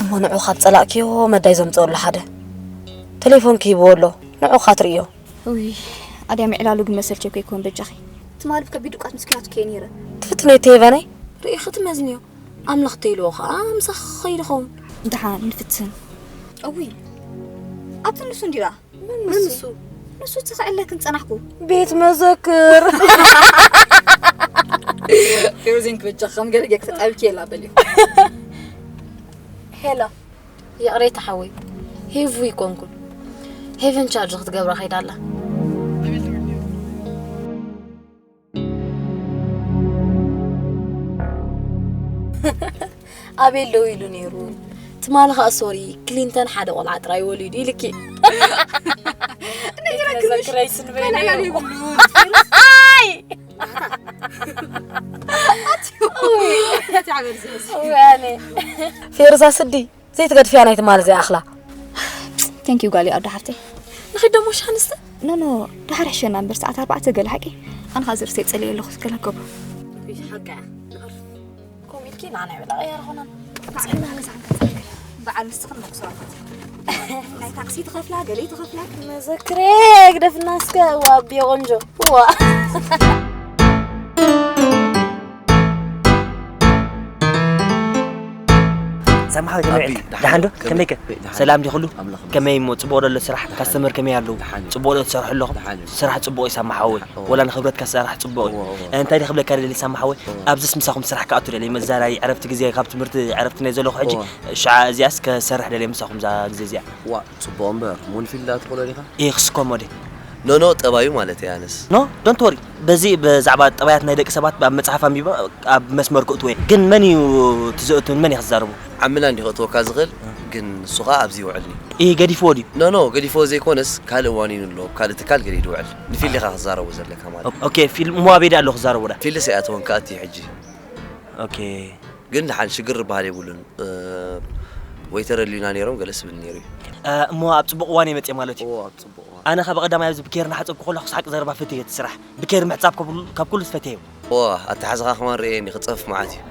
እሞ ንዑ ካብ ጸላእክዮ መዳይ ዘምጽኦ ኣሎ ሓደ። ቴሌፎን ክሂብዎ ኣሎ። ንዑ ካትርእዮ። ውይ፣ ኣድያመይ ዕላሉ ግን መሰልቸኮ ይኮን በጃኺ። ትማሊ ብከቢድ ድቃት ምስኪናቱ ከየ ነይረ። ትፍትነዮ እተይ ሄቨነይ? ርኢኺ ትመዝንዮ። ኣምላኽ ተይልዎ ኸኣ ምሳኺ ክኸይድ ይኸውን። ደሓን ንፍትን። እውይ፣ ኣብቲ ንሱ እንዲራ። መን ንሱ? ንሱ ተኸዕለክን ጸናሕኩ። ቤት መዘክር። ፌሮዜን ክበጃ ከም ገለ ጌክ ተጣብኪ የላ በልዩ። ሄሎ። ይቕሬታ ሓወይ፣ ሄቭ ኣይኮንኩን። ሄቨን ቻርጅ ክትገብራ ከይዳ ኣላ። ኣቤል ደው ኢሉ ነይሩ። ትማሊ ኸኣ ሶሪ፣ ክሊንተን ሓደ ቆልዓ ጥራይ ወሊዱ ኢልኪ። ነጊረክምሽ። መዘክረይ ስንበይ ነይሩ። ኣይ! ኣቲ፣ ኣቲ ዓበል ዝህዝ። እውይ፣ ኣነ። ፌርዛ ስዲ። ዘይትገድፍያ ናይ ትማል እዚኣ ኣኽላ። Thank you ጓለይ ኣዶ ሓፍተይ። ንኺድ ደሞ ሻንስተ? ኖ፣ ኖ፣ ደሓር ሕሸና እምበር ሰዓት ኣርባዕተ ገለ ሓቂ። ኣነ ኸኣ ዝርእሰይ ጸልየ ኣለኹ፣ እስከ ለከቡ። ሓቂ። ከምኡ ኢልኪ ንዓና ይበላ ቀያር ኾናን። በዓል ንስኽን መክሰባት። ናይ ታክሲ ትኸፍላ፣ ገለ ትኸፍላ። መዘክሬ ግደፍና እስከ፣ ዋ፣ ኣቢዮ ቆንጆ። ዋ። ሰማሓዊ ከመይ ኣቢ፣ ውዒልካ? ደሓን ደሓን ዶ? ዶ? ከመይ ከመይ ከ? ደሓን። ሰላም ዲ ኩሉ? ኣምላኽ ይመስገን። ከመይ እሞ ጽቡቕ ዶ ኣሎ ስራሕ? ደሓን። ካስተመር ከመይ ኣለዉ? ደሓን። ጽቡቕ ዶ ትሰርሑ ኣለኹም? ደሓን። ስራሕ ጽቡቕ እዩ ሳማ ሓወይ። ደሓን። ወላ ንኽብረትካ ስራሕ ጽቡቕ እዩ። እዎ፣ እዎ። እንታይ ዶ ክብለካ ደሊ ሳማ ሓወይ? እዎ። ኣብዚ ምስ ምሳኹም ስራሕ ክኣቱ ደሊ መዛናይ ዕረፍቲ ግዜ ካብ ትምህርቲ ዕረፍቲ ናይ ዘለኹ ሕጂ እዎ። ሽዓ እዚኣስ ከሰርሕ ደሊ ምሳኹም እዛ ግዜ እዚኣ። ዋ፣ ጽቡቕ እምበር፣ ሙንፊልድ ኣትኽእሎ ዲኻ? ኢኽስ ኮሞዴ። ኖ፣ ኖ፣ ጠባዩ ማለት እየ ኣነስ። ኖ፣ don't worry። በዚ ብዛዕባ ጠባያት ናይ ደቂ ሰባት ኣብ መጽሓፍ ኣንቢበ ኣብ መስመር ክእትዎ እየ። ግን መን እዩ እቲ ዘእቱን መን እዩ ክዛረቡ? ዓምና እንዲ ከእትወካ ዝኽእል፣ እ። ግን ንሱ ኸኣ ኣብዚ ይውዕልኒ። ኢህ፣ ገዲፍዎ ድዩ? ኖ፣ ኖ፣ ገዲፍዎ ዘይኮነስ ካልእ ዋኒኑ ኣሎ፣ ኣብ ካልእ ትካል ገለ ይድውዕል። ንፊልድ ኢኻ ክዛረቡ ዘለካ ማለት። ኦ-፣ ኦኬ፣ ፊልድ እሞ ኣበይ ደኣ ኣሎ ክዛረቡ ደኣ? ፊልድስ ኣይኣተወን ክኣቱ እዩ ሕጂ። ኦኬ። ግን ደሓን ሽግር ዝበሃል የብሉን። እ፣ ወይተር ኣልዩና ነይሮም ገለ ስብል ነይሩ እዩ። እ፣ እሞ ኣብ ጽቡቕ እዋን እየ መጽየ ማለት እዩ። እዎ፣ ኣብ ጽቡቕ እዋን። ኣነ ካብ ቀዳማይ ኣብዚ ብኬር እናሓጸብኩ ከለኹ ሳቂ ዘረባ ፈትየ እቲ ስራሕ። ብኬር ምሕጻብ ካብ ኩሉ፣ ካብ ኩሉ ዝፈትየ እዩ። እዎ፣ ኣተሓዝኻ ከማን ርእየ እኒ ክጸፍፍ መዓት እዩ።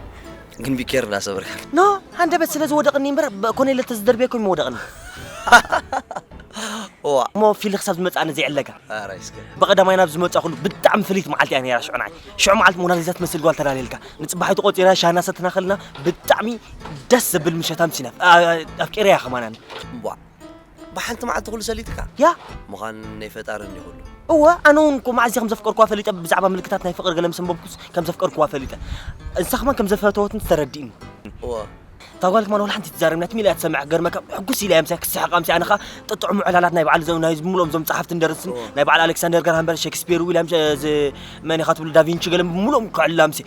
ግን ብኬር እንዳሰበርካ። ኖ፣ ሃንደበት ስለ ዝወደቕኒ እምበር፣ ብ-፣ ኮነ ኢለ ተዝደርብየ እኮ ይምወደቕኒ። እዋ። እሞ ፊልድ ክሳብ ዝመጽእ ኣነ ዘይዕለካ። ኣራይ እስከ። ብቐዳማይ ናብ ዝመጻኹሉ ብጣዕሚ ፍልይቲ መዓልቲ እያ ነይራ ሽዑ ንዓይ። ሽዑ መዓልቲ ሞናሊዛ ትመስል ጓል ተላልየልካ። ንጽባሒቱ ቆጺርና ሻሂ እናሰተና ከለና ብጣዕሚ ደስ ዘብል ምሸት ኣምሲና። ኣ-፣ ኣፍቂረያ ከማን ኣነ። እምቧ። ብሓንቲ መዓልቲ ኩሉ ሰሊጥካ? ያ። ምዃን ናይ ፈጣሪ እንዲ ኩሉ። እወ፣ ኣነ እውን እኮ መዓዝ ከም ዘፍቀርኩዋ ፈሊጠ፣ ብዛዕባ ምልክታት ናይ ፍቕሪ ገለ ምስ ኣንበብኩስ ከም ዘፍቀርኩዋ ፈሊጠ። ንሳ ከማን ከም ዘፈተወትኒ ተረዲእኒ። እወ። እታ ጓል ከማን ወላ ሓንቲ ትዛረብ ናት ሚልያ ትሰምዕ ገርመካ ሕጉስ ኢላ እያ ምሳይ ክስሕቕ ኣምሲ ኣነ ኸኣ ጥጥዑም ዕላላት ናይ በዓል ዘም ናይ ብምልኦም ዞም ጸሓፍትን ደረስትን ናይ በዓል ኣሌክሳንደር ግራሃም በል ሸክስፒር ዊልያም ሸ- እዚ መን ኢኻ ትብሉ ዳቪንቺ ገለ ብምልኦም ክዕልላ ኣምሲ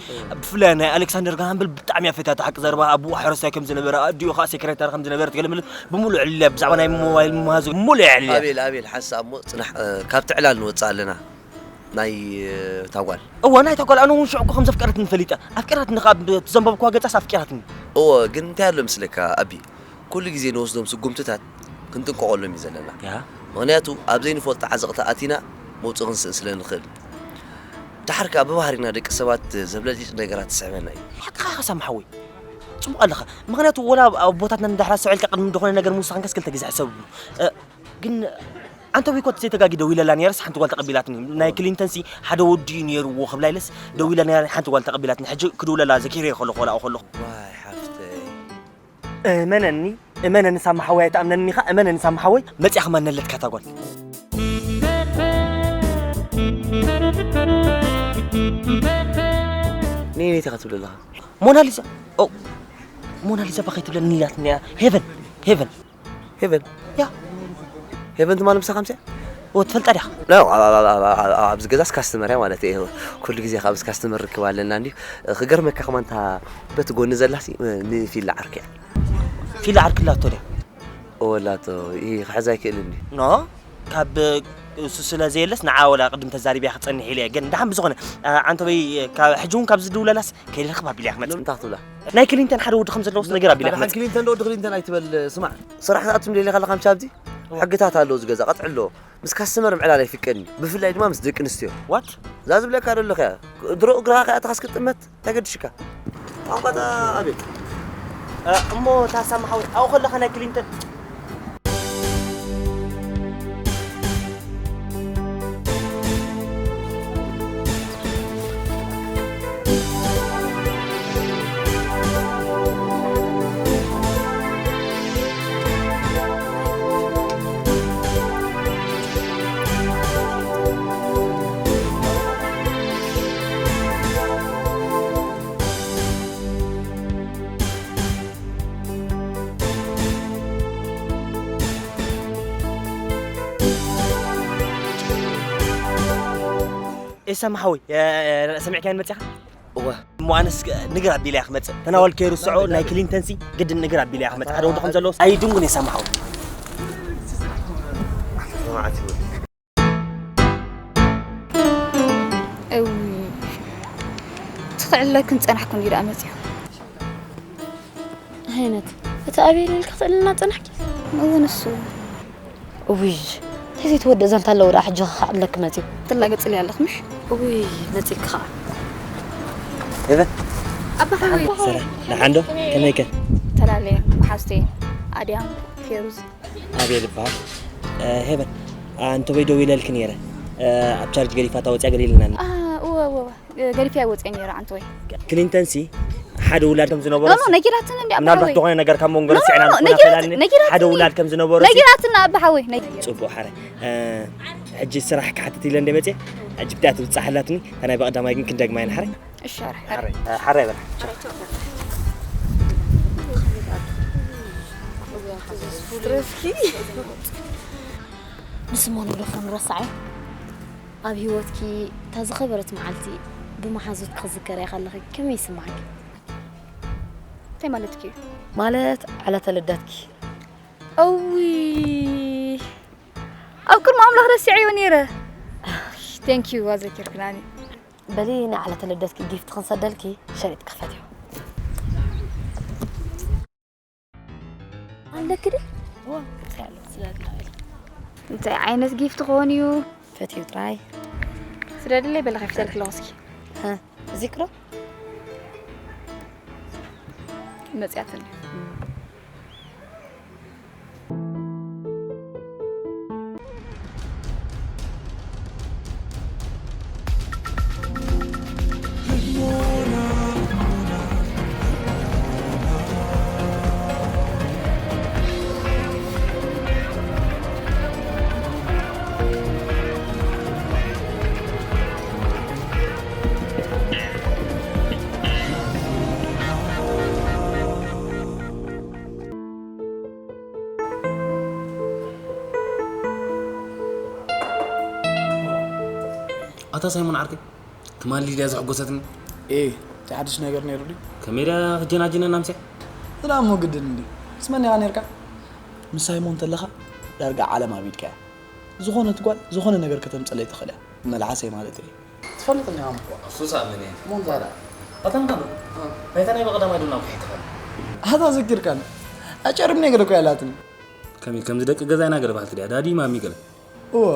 ብፍላይ ናይ ኣሌክሳንደር ግራሃም በል ብጣዕሚ እያ ፈትያታ ሓቂ ዘረባ ኣቡኡ ሓረስታይ ከም ዝነበረ ኣዲኡ ኸኣ ሴክሬታሪ ከም ዝነበረት ገለ ምል ብምሉእ ዕልልያ ብዛዕባ ናይ ሞባይል ምሃዙ ብምሉእ የዕልልያ ኣቤል ኣቤል ሓንሳእ እሞ ጽናሕ እ፣ ካብቲ ዕላል ንወጽእ ኣለና ናይ እ፣ እታ ጓል እወ ናይታ ጓል ኣነ እውን ሽዑ እኮ ከም ዘፍቀረትኒ ፈሊጠ ኣፍቂራትኒ ኸኣ ብቲ ዘንበብክዋ ገጻስ ኣፍቂራትኒ እወ ግን እንታይ ኣሎ ምስለካ ኣቢ ኩሉ ግዜ ንወስዶም ስጉምትታት ክንጥንቀቐሎም እዩ ዘለና ያ ምኽንያቱ ኣብ ዘይንፈልጦ ዓዘቕቲ ኣቲና መውፅእ ክንስእን ስለ ንኽእል ደሓር ከኣ ብባህሪና ደቂ ሰባት ዘብለጭልጭ ነገራት ትስሕበና እዩ ሓቅኻ ኢኻ ሳሚ ሓወይ ጽቡቕ ኣለኻ ምኽንያቱ ወላ ኣቦታትና ንዳሕራ ሰው ኢልካ ቅድሚ ዝኾነ ነገር ምውሳኽንካስ ክልተ ግዜ ሕሰብሉ እ፣ ግን ዓንተቦይ ኮት ዘይተጋጊ ደዊለላ ነይረስ ሓንቲ ጓል ተቐቢላትኒ ናይ ክሊንተንሲ ሓደ ወዲ እዩ ነይርዎ ክብላ ኢለስ ደዊላ ነይራ ሓንቲ ጓል ተቐቢላትኒ ሕጂ ክድውለላ ዘኪረ ከለኹ ወላ ከለኹ ዋይ ሓፍተይ እመነኒ እመነኒ ሳማ ሓወይ ኣይትኣምነኒ ኢኻ እመነኒ ሳማ ሓወይ መፅያ ከማን ነለትካ እታ ጓል ነየነይቲ ኢኻ ትብል ኣለኻ ሞናሊዛ ኦ ሞናሊዛ ባኸይ ትብለኒ ኢላትኒ እያ ሄቨን ሄቨን ሄቨን ያ ሄቨን ትማል ምሳኻ ምፅያ ኦ ትፈልጣ ዲኻ ኖ ኣብ- ኣብ- ኣብ- ኣብ- ኣብ- ኣብዚ ገዛስ ካስተመር እያ ማለት እየ ኩሉ ግዜ ካብ ካስተመር ርክብ ኣለና እንዲ ክገርመካ ከማን እታ በቲ ጎኒ ዘላሲ ንፊላ ዓርኪ እያ ፊላ ዓርኪ ላቶ ድያ ወላቶ ይህ ክሕዝ ኣይክእልን ድዩ ኖ ካብ እሱ ስለ ዘየለስ ንዓ ወላ ቅድም ተዛሪብያ ክፀንሕ ኢለ እየ ግን ደሓን ብዝኾነ ዓንተበይ ሕጂ እውን ካብ ዝድውለላስ ከይደ ርክብ ኣቢልያ ክመፅእ እንታይ ክትብላ ናይ ክሊንተን ሓደ ወዲ ከም ዘለዎስ ነገር ኣቢልያ ክመፅእ ክሊንተን ዶ ወዲ ክሊንተን ኣይትበል ስማዕ ስራሕ ክትኣቱ ምደሊ ከለካ ምሻ ኣብዚ ሕግታት ኣለዎ እዚ ገዛ ቀጥዕሎ ምስ ካስተመር ምዕላል ኣይፍቀድን እዩ ብፍላይ ድማ ምስ ደቂ ኣንስትዮ ዋት እዛ ዝብለካ ዘለኹ እያ ድሮ እግርኻ ከይኣተኻስ ክትጥመት እንታይ ገድሽካ ቋንቋ ኣቤት እሞ ታሳማ ሓወይ ኣብኡ ከለኻ ናይ ክሊንተን ኤሳማ ሓወይ ሰሚዕካያን መፅኻ እወ እሞ ኣነስ ንግር ኣቢለ እያ ክመፅእ ተናወል ከይርስዖ ናይ ክሊንተንሲ ግድን ንግር ኣቢለ እያ ክመፅእ ሓደ ወዲ ከም ዘለዎ ኣይድንጉን እየ ሳማ ሓወይ እውይ እቲ ክዕለክን ፀናሕኩ እንዲዩ ደኣ መፅዩ ሃይነት እቲ ኣበይ ኢልኪ ክትዕልልና ፀናሕኪ እወ ንሱ እውይ እንታይ ዘይትወድእ እዛ እንታለወ ደኣ ሕጂ ክዕለኪ መፅዩ ትላገፅሊ ኣለኽ ምሽ እውይ መፂእኪ ከዓ ሄቨን ኣባ ሓወይ ሰላም ደሓን ዶ ከመይከ ተላለየ መሓዝተይ ኣድያም ፌሩዝ ኣቤል ይበሃል። ሄቨን ኣንተበይ ደው ኢለልኪ ነይረ ኣብ ቻርጅ ገዲፋታ ወፅያ ገለ ኢልናኒ። እወ እወ ገዲፈያ ወፅየ ነይረ ኣንተወይ። ክሊንተንሲ ሓደ ውላድ ከም ዝነበሮ ኖ ኖ ነጊራትኒ እንዲ ኣባ ምናልባት ሓወይ። ዝኾነ ነገር ካብ መንጎ ኖ፣ ኖ፣ ረሲዕና ኖ፣ ንኾና ነጊራት- ፈላልኒ ነጊራትኒ። ሓደ ውላድ ከም ዝነበሮ ነጊራትና ኣባ ሓወይ ነጊ- ፅቡቅ ሓረ ሕጂ ስራሕ ክሓትት ኢለ እንደ መፅየ ሕጂ ብትያ ትብፃሕ ኣላትኒ እታ ናይ ብቐዳማይ ግን ክንደግማ ኢና ሓረ እሺ ሓረ ሓረ ሓረ በል ንስሞን ብደፎ ንረሳዓዮ ኣብ ህይወትኪ እታ ዝኸበረት መዓልቲ ብመሓዙትኪ ክዝከርያ ከለኺ ከመይ ይስምዓኪ? እንታይ ማለትኪ እዩ? ማለት ዕለተ ልደትኪ እዊ ኣብ ቅድሚ ኣምላኽ ረሲዐዮ ነይረ ቴንኪዩ ኣዘኪርክናኒ በሊ ንዓለተ ልደትኪ ጊፍት ክንሰደልኪ ሸሪጥ ክፈትዮ ኣለኪ ድ እንታይ ዓይነት ጊፍት ክኾን እዩ ፈትዩ ጥራይ ስደድለይ በለ ከፊተልኪ ኣለኹ እስኪ እዚ ክሮ መፅያትኒ ኣታ ሳይሞን ዓርከይ፣ ትማሊ ድያ ዘሐጎሰትኒ? ኤ፣ እንታይ ሓድሽ ነገር ነይሩ ድዩ? ከመይ ድያ ክጀናጅነና ኣምስያ? ዝዳ እሞ ግድን እንዲ። ምስ መን ኢኻ ነይርካ? ምስ ሳይሞን እንተለኻ ዳርጋ ዓለም ኣብ ኢድካ እያ። ዝኾነት ጓል ዝኾነ ነገር ከተምፅለይ ትኽእል እያ። መልሓሰይ ማለት እየ። ትፈልጥኒ ኢኻ እሞ። እሱስ ኣምን እየ። እሞ እንታይ ደኣ? ኣታ እንካዶ? እ። ናይታ ናይ በቐዳማይ ዶ ናብ ኩሒትኻ? ኣታ ዘኪርካኒ። ኣጨርምኒ ገለ እኮ ያላትኒ። ከመይ ከምዚ ደቂ ገዛ ኢና ገለ በሃልቲ ድያ? ዳዲ ማሚ ገለ? እወ፣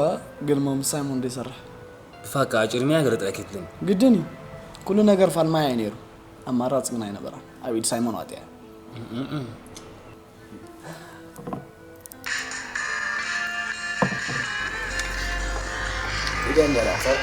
ግን እሞ ምስ ሳይሞን ዶ ይሰርሕ? ብፋካ ኣጭርምያ ገለ ጥራይ ከይትብለኒ። ግድን እዩ። ኩሉ ነገር ፋልማይ እዩ ነይሩ። ኣማራፂ ግን ኣይነበራን። ኣብ ኢድ ሳይሞን ዋጥያ። ኢደን ደራሰር።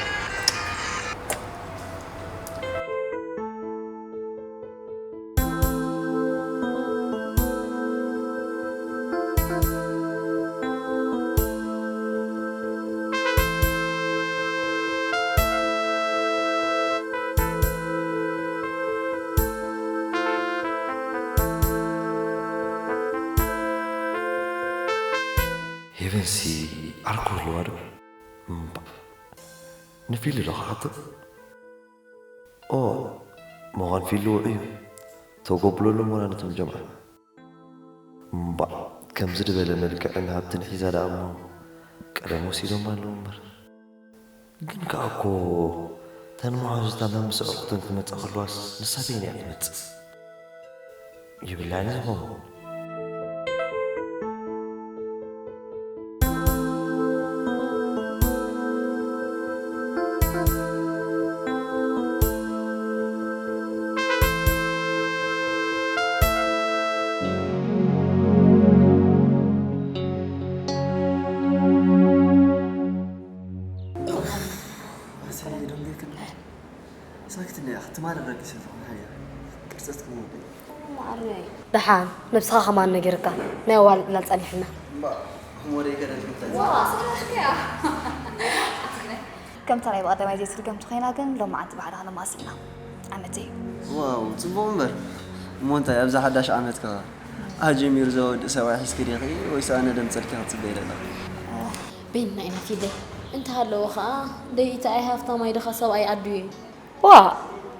ሄቨንሲ ዓርኩ ኣለዋ ዶ? እምባ። ንፊሉ ዶ ክሓትት? ኦ፣ መዃን ፊሉ ውዑይ እዩ። ተጎብለሎም ወላ ነቶም ጀምዓ። እምባ፣ ከምዚ ዝበለ መልክዕን ሃብትን ሒዛ ደኣ እሞ ቀደም ወሲዶም ኣለዉ እምበር። ግን ከኣ እኮ እተን መሓዙታ መምስዕኹተን ክመጻ ከለዋስ ንሳ በይና እያ ትመጽእ። ይብላኒ ዝኸውን። ሳክት እንዲያ ክትማል ረጊሰ ዝኾነ ሃያ ቅርጸት ክመወደይ። ደሓን ነብስኻ ከማን ነጊርካ ናይ ኣዋልድ ዕላል ጸኒሕና። እምባ፣ እሞ ደይ ከደግምታ። ከምታ ናይ ብቐዳማይ ዘይትድገም ተኾይና ግን ሎማዓንቲ ባዕልኻ ነማስልና። ዓመተይ። ዋው፣ ጽቡቕ እምበር። እሞ እንታይ፣ ኣብዛ ሓዳሽ ዓመት ከ ኣጀሚሩ ዘወድእ ሰብኣይ ሒዝኪ ዲኺ ወይስ ኣነ ደምጸልኪ ክትጽበይ ዘለኺ? በይንና ኢና ፊለይ። እንተሃለወ ኸኣ ደይታ ኣይ ሃፍታም ኣይ ድኻ ሰብኣይ ኣዱ እዩ። ዋ፣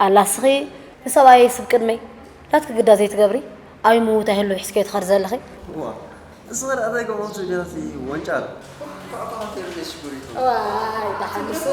ኣላ እስኺ ንሰብኣየይ ስብ ቅድመይ ናትኪ ግዳ ዘይትገብሪ፣ ኣበይ ምውታ ይህሉ ሒዝኪዮ ትኸዲ ዘለኺ? ዋ፣ እስኺ ደኣ እንታይ ከምኡ ትብሊ ኢኺ ወንጫል? ኳዕኳዕ ከይሩ ዘይሽጉር ይኸውን። ዋይ፣ ደሓን ንሱ።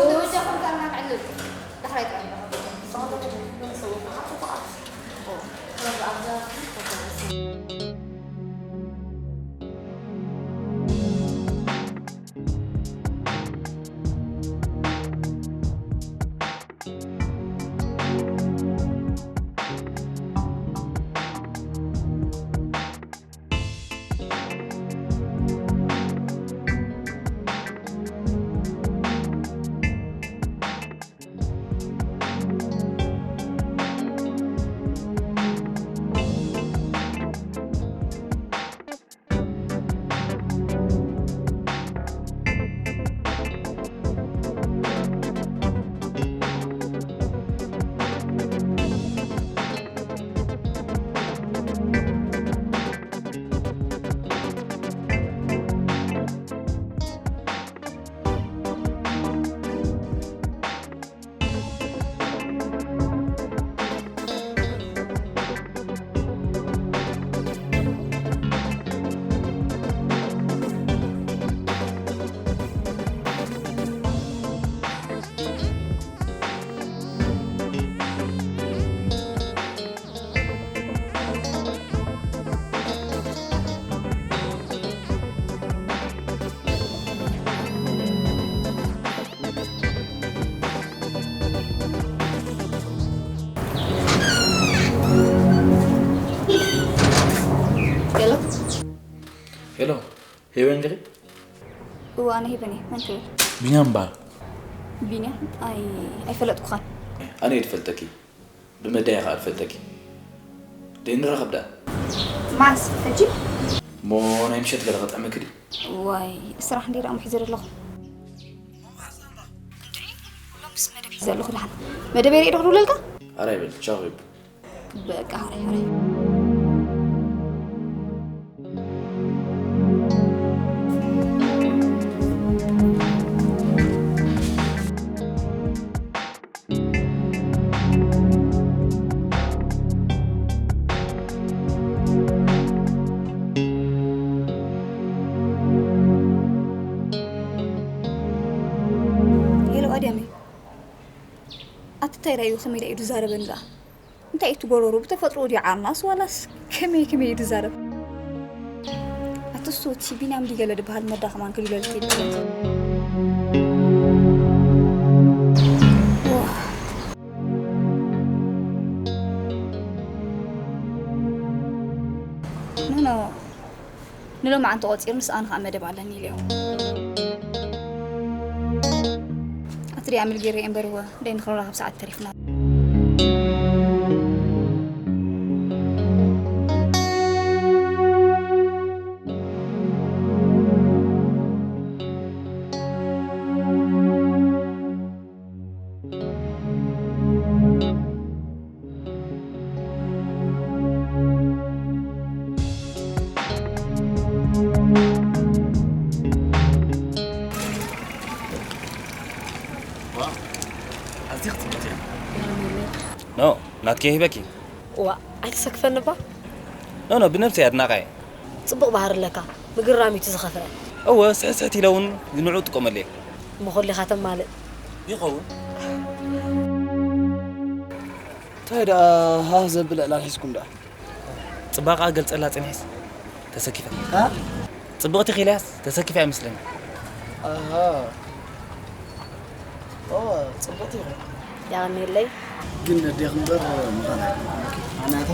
ሄሎ። ሄሎ፣ ሄቨን ዲኺ? እወ፣ ኣነ ሄቨን እየ። መን ትብል? ቢንያም እበሃል። ቢንያም? ኣይ፣ ኣይፈለጥኩኻን። ኣነ እየ ዝፈልጠኪ። ብመዳይ ከኣ ዝፈልጠኪ። ደይ ንራኸብ ደኣ። መዓስ? ሕጂ? እሞ ናይ ምሸት ገለ ከጥዕመኪ ድዩ? ዋይ፣ ስራሕ እንድየ ደኣ ሒዘ ዘለኹ። እንድዒ፣ ሎምስ መደብ ሒዘ ኣለኹ ደሓን። መደበይ ርኤ ዶ ክድውለልካ? ኣራይ በል፣ ቻው ይብል። በቃ፣ ኣራይ፣ ኣራይ። እንታይ ዳዩ ከመይ ዳዩ ዝዛረበኒ ደኣ? እንታይ እዩ እቲ ጎረሩ? ብተፈጥሮ ድዩ ዓርናስ ዋላስ ከመይ ከመይ እዩ ዝዛረብ? ኣትስቱ እቲ ቢንያም ድዩ ገለ ዝበሃል መዳኸማን ክልለልኪ ኢሉ። ኖ ኖ፣ ንሎማዓንቲ ቆጺሩ ምስኣን ኸኣ መደብ ኣለኒ ኢለዮ። ኣቲ ደኣ ኣምል ገይረ እየ እምበር እወ፣ ደይ ንኽንራኸብ ሰዓት ተሪፍና። ዋው፣ ኣዝዩ ክትጽብቕ እያ። ኖ፣ ናትኪ ሂበኪ። ዋ፣ ኣይተሰክፈኒ እባ። ኖ፣ ኖ፣ ብነብሰይ ኣድናቓየ። ጽቡቕ ባህሪ ኣለካ። ምግርራም እዩ እቲ ዝኸፍአ። እወ፣ ስሕስሕት ኢለ እውን ንዕኡ እጥቀመሉ እየ። እሞ ኩሉ ኢኻ ተማልእ። ይኸውን። እንታይ ደኣ ሃህ ዘብል ዕላል ሒዝኩም ደኣ? ጽባቐኣ ገልጸላ ጽኒሕስ ተሰኪፋ። ጽብቕቲ ኺኢላያስ ተሰኪፋ እያ መስለኒ። ኣሃ። ኦ፣ ጽብቕቲ ኢኹም። የቐንየለይ። ግን ነዴኺ እምበር ምዃን ኣይኮነን። ኣናታ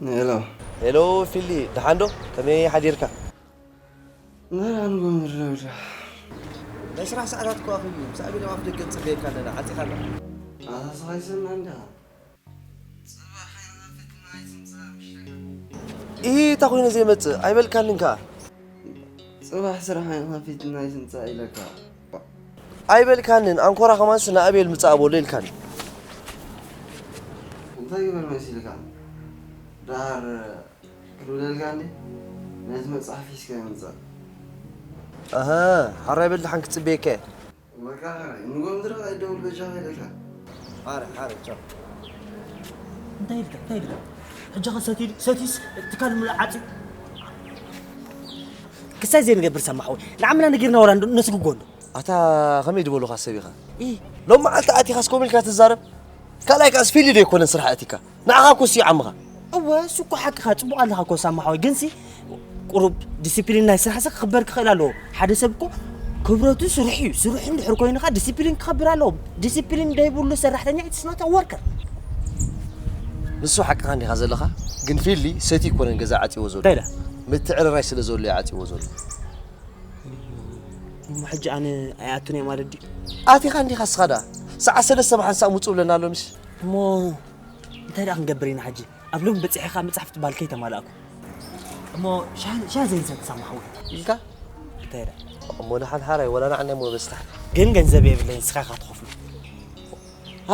ሄሎ። ሄሎ ፊሊ፣ ደሓን ዶ? ከመይ ሓዲርካ? ደሓን ጎምር ደውዳ። ናይ ስራሕ ሰዓታት እኮ ኣኺሉ እዩ። ምስ ኣቤል ኣብ ኣፍ ደገ ንጽበየካ ኣለና። ዓጺኻ ኣለኻ። ኣታ ስኻ ይሰምዕ እንዲኻ? ኢሂ፣ እንታይ ኮይኑ ዘይመጽእ? ኣይበልካንን ከኣ። ጽባሕ ስራሕ ኣይንኸፊትና ይስንጻ ኢለካ። ኣይበልካንን፣ ኣንኮራ ከማንስ ንኣቤል ምጻእ በሎ ኢልካኒ። እንታይ ይበል መሲልካ? ደሓር ክድውለልካ እንዴ? ነቲ መጽሓፍ ሒዝካ ይምጻእ። ኣሃ፣ ሓራይ በል ደሓን ክጽበየካ እየ። በቃ ሓራይ፣ ንጎምድር ኣይደውል በጃኻ ኢለካ። ሓራይ፣ ሓራይ፣ ቻው። እንታይ ኢልካ እንታይ ኢልካ ሕጂ ኸ ሰትዩ ሰትዩስ ትካል ምሉእ ዓፅዩ ክሳይ ዘይንገብር ሰማሕ ወይ ንዓምና ነጊርና ወላ እንዶ ነስግጎ እንዶ ኣታ ከመይ ድበሉኻ ሰብ ኢኻ ኢ ሎም መዓልቲ ኣቲኻስ ከምኡ ኢልካ ትዛረብ ካልኣይ ከኣስ ፊልዩ ዶ ኣይኮነን ስራሕ ኣቲካ ንዓኻ እኮ ስዩ ዓምኻ እወ እሱ እኮ ሓቅኻ ፅቡቕ ኣለኻ እኮ ሳማሓወይ ግንሲ ቁሩብ ዲሲፕሊን ናይ ስራሕሰ ክኽበር ክኽእል ኣለዎ ሓደ ሰብ እኮ ክብረቱ ስርሑ እዩ ስርሑ እንድሕር ኮይኑ ኸዓ ዲሲፕሊን ክኸብር ኣለዎ ዲሲፕሊን ደይብሉ ሰራሕተኛ it's not a worker ንሱ ሓቅኻ እንዲኻ ዘለኻ ግን ፊሊ ሰቲ ይኮነን ገዛ ዓፂዎ ዘሎ እንታይ ኢለ ምትዕርራይ ስለ ዘሎ እዩ ዓፂዎ ዘሎ እሞ ሕጂ ኣነ ኣይኣቱን እየ ማለት ድዩ ኣቲኻ እንዲኻ እስኻ ደኣ ሰዓት ሰለስተ ብሓንሳእ ምፁ ብለና ኣሎ ምሽ እሞ እንታይ ደኣ ክንገብር ኢና ሕጂ ኣብ ሎም በፂሐ ከዓ መፅሓፍ ትበሃል ከይተማላእኩ እሞ ሻሂ ዘይንሰቲ ሳማ ሓወይ ኢልካ እንታይ ደኣ እሞ ንሓድሓዳይ ወላ ንዓና እሞ በስታሕ ግን ገንዘብ የብለይን ንስኻ ኢኻ ትኸፍሎ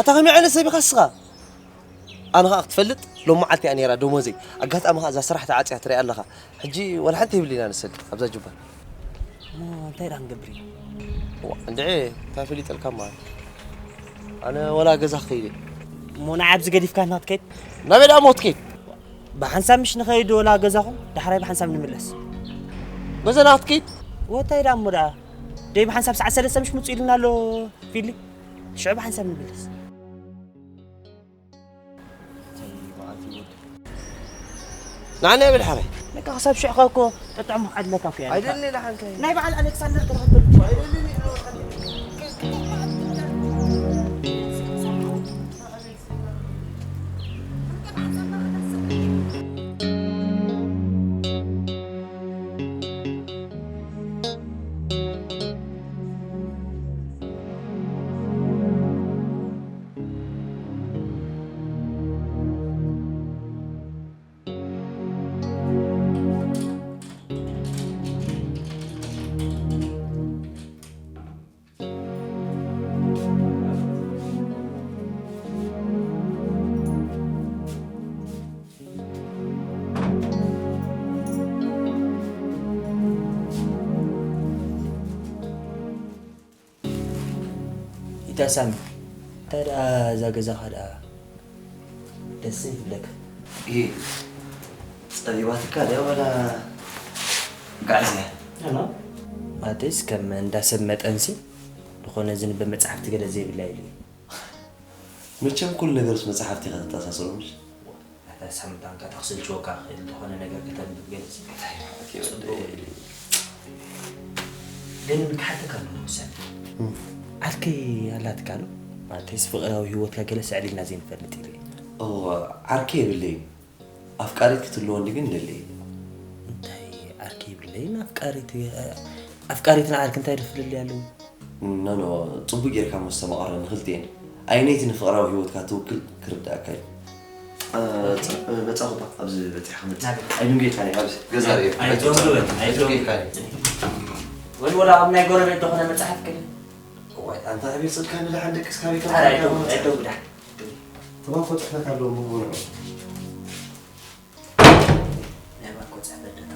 ኣታ ከመይ ዓይነት ሰብ ኢኻ ንስኻ ኣነ ኸዓ ክትፈልጥ ሎም መዓልቲ እያ ነይራ ደሞዘይ ኣጋጣሚ ኸዓ እዛ ስራሕ ተዓፅያ ትሪኣ ኣለኻ ሕጂ ዋላ ሓንቲ የብልና ንሰል ኣብዛ ጁባ እሞ እንታይ ደኣ ክንገብር ኢና እንድዒ እንታይ ፈሊጠልካ እማ ኣነ ወላ ገዛ ክኸይድ እየ እሞ ንዓ ኣብዚ ገዲፍካ ናትከይድ ናበይ ደኣ ሞ ትከይድ ብሓንሳብ ምሽ ንኸይድ ወላ ገዛኹም ዳሕራይ ብሓንሳብ ንምለስ ገዛና ክትከይድ ወታይ ደኣ እሞ ደኣ ደይ ብሓንሳብ ሰዓት ሰለስተ ምሽ ምፁ ኢሉና ኣሎ ፊሊ ሽዑ ብሓንሳብ ንምለስ ንዓና የብል ሓራይ ነካ ክሳብ ሽዕኻ እኮ ጠጥዕሞ ክዓድለካ እኮ እያ ኣይደሊ ንሓንከይ ናይ በዓል ኣሌክሳንደር ክረኽበሉ ኢታ ሳሚ እንታይ ደኣ እዛ ገዛኻ ደኣ ደስ ይብለካ ጸቢባትካ ድያ ዋላ ጋዕዝያ ማለተይስ ከም እንዳ ሰብ መጠንሲ ዝኾነ ዝንበብ መጽሓፍቲ ገለ ዘይብላ ኢሉ እዩ መቸም ኩሉ ነገርስ መጽሓፍቲ ኢኻ ተተኣሳስሮ ምሽ ኣታ ሳምንት ኣንካ ታክስል ጆካ ክእል ዝኾነ ነገር ከተንብብ ገለጽ ግን ክሓተካ ኣለዎ ሰብ ዓርከይ ኣላትካ ዶ ማለተይስ ፍቕራዊ ህይወትካ ገለ ሰዕሊልና ዘይንፈልጥ ኢለ እወ ዓርከይ የብለይን ኣፍቃሪት ክትህልወኒ ግን ደሊ እየ እንታይ ዓርከይ የብለይን ኣፍቃሪት ኣፍቃሪትን ዓርኪ እንታይ ድፍልልይ ኣለዎ ኖ ኖ ጽቡቅ ጌርካ መስተማቐረ ንኽልቲኤን ኣየነይቲ ንፍቕራዊ ህይወትካ ትውክል ክርድኣካ እዩ መጻኹባ ኣብዚ በጺሕ ክመጽእ ኣይድንጉ ኢልካ ናይ ኣብዚ ገዛ ርእየ ኣይደንጉ በል ኣይደንጉ ኢልካ ወይ ወላ ኣብ ናይ ጎረቤት ዝኾነ መጽሓፍ ክል ዋይ ኣንታ ኣቤል ጽልካ ንደሓን ደቅስ ካበይ ከም ኣይደንጉ ኣይደንጉ ደሓን ተባኮ ጽሕፈት ኣለዎ ምግቡ ንዑ ናይ ባኮ ጽሕፈት ደታ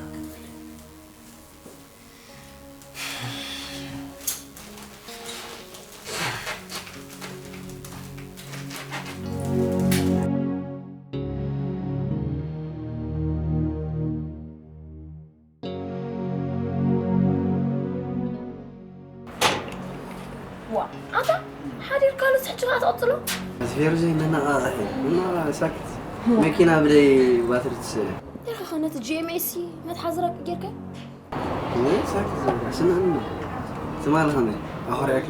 ዋ ኣታ ሓዲርካ ንስሕጂ ኸዓ ትቐፅሎ ኣስፌሩ ዘይመነቓቕሒ እና ሳክት መኪና ብደይ ባትሪ ትስእለ ኢኻ ኸ ነቲ ጂኤምኤሲ መትሓዚ ረቂ ጌርካ ወይ ሳክት ዝበለ ስምዕኒ ትማሊ ኸመይ ኣኾሪዕካ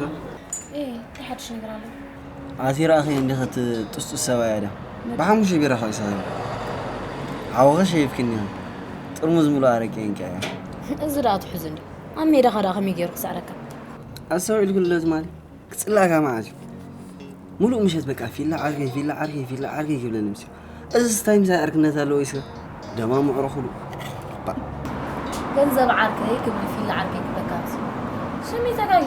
እንታይ ሓድሽ ነገር ኣሎ ኣሲራኺ እንዲኺ እቲ ጥስጡስ ሰብኣያ ድያ ብሓሙሽተ ቢራ ኸ ይሰኽር ዓወኸ ሸይፍክኒ ጥርሙዝ ሙሉ ኣረቂ እንቀያ። እዚ ደኣ ትሕዙ እንዲ ኣብ ሜዳኻ ደኣ ከመይ ገይሩ ክስዕረካ? ኣስተውዒልኩ ኣሎ ትማሊ ክጽላእካ መዓት እዩ። ሙሉእ ምሸት በቃ ፊላ ዓርከይ፣ ፊላ ዓርከይ፣ ፊላ ዓርከይ ክብለኒ ምስ እዚ ስታይ ምሳይ ዕርክነት ኣለዎ ኢስከ ደማ ምዕሮ ኩሉ። ገንዘብ ዓርከይ ክብል ፊላ ዓርከይ ክብለካ ምስ ሽመይ ተጋዩ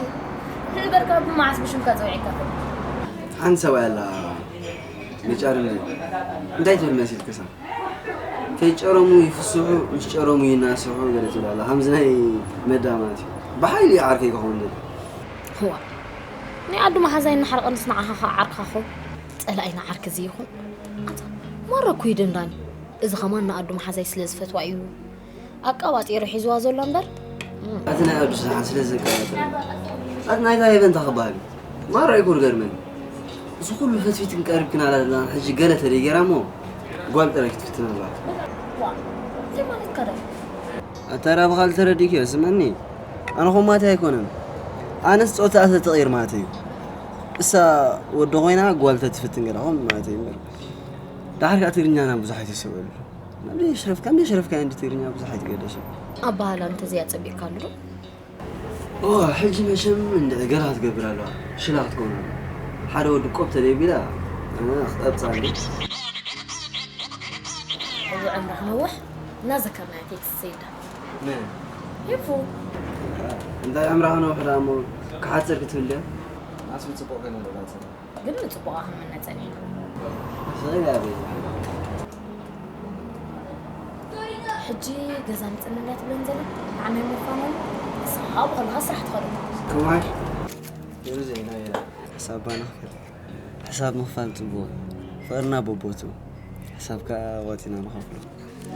ንበርካ ብመዓስ ብሽምካ ጸውዒካ? ሓንቲ ሰብኣይ ኣላ መጫርኒ እንታይ ትብል መሲልክሳ? ከይጨረሙ ይፍስሑ፣ ምስ ጨረሙ ይናስሑ ገለ ትብል ኣላ። ከምዚ ናይ መዳ ማለት እዩ። ብሓይሊ እዩ ዓርከይ ክኸውን ደሊ። እዋ፣ ናይ ኣዱ መሓዛይ እናሓረቐንስ ንዓኻ ኸዓ ዓርክኻ ኾን? ጸላኢና ዓርኪ እዚ ይኹን። ኣታ፣ ማራ እኮ ይደንዳኒ። እዚ ኸማን ንኣዱ መሓዛይ ስለ ዝፈትዋ እዩ ኣቃባጢሩ ሒዝዋ ዘሎ እምበር። ኣቲ ናይ ኣዱ ስራሓን ስለ ዘቃባጥር። ኣቲ ናይታ ሄቨን ተኸባቢ። ማራ ይኩር ገርመን። እዚ ኩሉ ፈትፊትን ቀሪብክን ኣላ ዘላ ሕጂ ገለ ተደይ ገይራ እሞ ጓል ጥራይ ክትፍትን ኣለዋ። ዋ፣ እንታይ ማለትካ ደኣ? ኣታ ራብኻ ልተረዲእክዮ ስምዕኒ። ኣነ ኹማቲ ኣይኮነን። ኣነስ ጾታ ተተቐይር ማለት እዩ። እሳ ወዲ ኮይና ጓል ተትፍትን ገለ ኹም ማለት እዩ እምበር። ዳሕር ከኣ ትግርኛና ብዙሕ ኣይተሰብሉ። ከምዚ ሽረፍካ፣ ከምዚ ሽረፍካ እንዲ ትግርኛ ብዙሕ ኣይትገደሽን። ኣባህላ እንተዚኣ ጸቢቕካሉ ዶ? ኦ፣ ሕጂ መሸም እንድዒ ገላ ክትገብር ኣለዋ። ሽላ ክትከውን ኣለዋ። ሓደ ወዲ ቆብ ተደቢላ፣ ኣነ ክጠብጻ እንዲ። እወ፣ ዕምራ ክነውሕ እናዘከርናያ ቴክስት ሰይዳ። መን? ሄፉ። እንታይ ዕምራ ክነውሕ ደኣ እሞ ክሓጽር ክትብል ድያ? ኣስቢ ጽቡቕ ኮይና ደላትኒ። ግን ንጽቡቓ ክንምነ ጸኒሕና። ስቕ ኢላ በይ። ሕጂ ገዛ ምጽንና ትብለን ዘላ ንዓናይ ምዃኑ ንስኻ ኣብኡ ከለኻ ስራሕ ትኸዶ። ከማይ? የብዘይ ናይ ሕሳብ ባና ክፈል። ሕሳብ ምኽፋል ጽቡቕ። ፍቕርና በቦቱ። ሕሳብ ከኣ ወጺና ንኸፍሎ።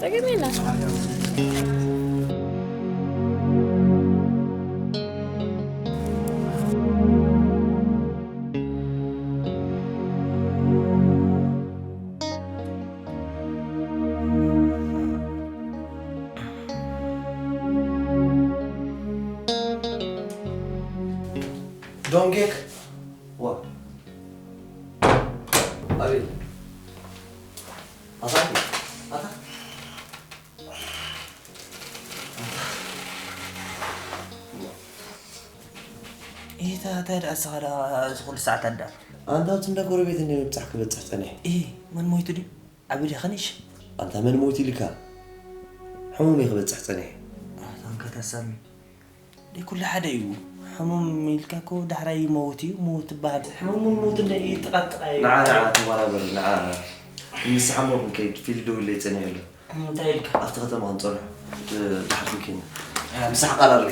ጸገም የለን። ዶንጌክ ዋ ኣቤት ኣሳኪ ኣታ ኢታ እንታይ ደኣ እስኻ ደኣ እዚ ኩሉ ሰዓት ኣዳ ኣንታ ኣብቲ እንዳ ጎረቤት እንደ ምብጻሕ ክበጽሕ ጸኒሐ። ኢ መን ሞይቱ ድዩ? ዓቢ ድያ ኸኒሽ? ኣንታ መን ሞይቱ ኢልካ? ሕሙም እየ ክበጽሕ ጸኒሐ። ኣታ እንካ ተሳሚ ደይ ኩሉ ሓደ እዩ። ሕሙም ኢልካ እኮ ዳሕራይ ይመውት እዩ፣ ምውት ትበሃል። ሕሙምን ምውትን ደይ ይጥቓጥቓ እዩ። ንዓ፣ ንዓ፣ ተባራበር፣ ንዓ። ንስሓ እሞ ክንከይድ፣ ፊልድ ደው ኢለ ይጸንሕ ኣሎ። እንታይ ኢልካ? ኣብቲ ከተማ ክንጸንሖ፣ እ፣ ድሓር ክንከይድ። እ፣ ምሳሕ ቃል ኣለኒ።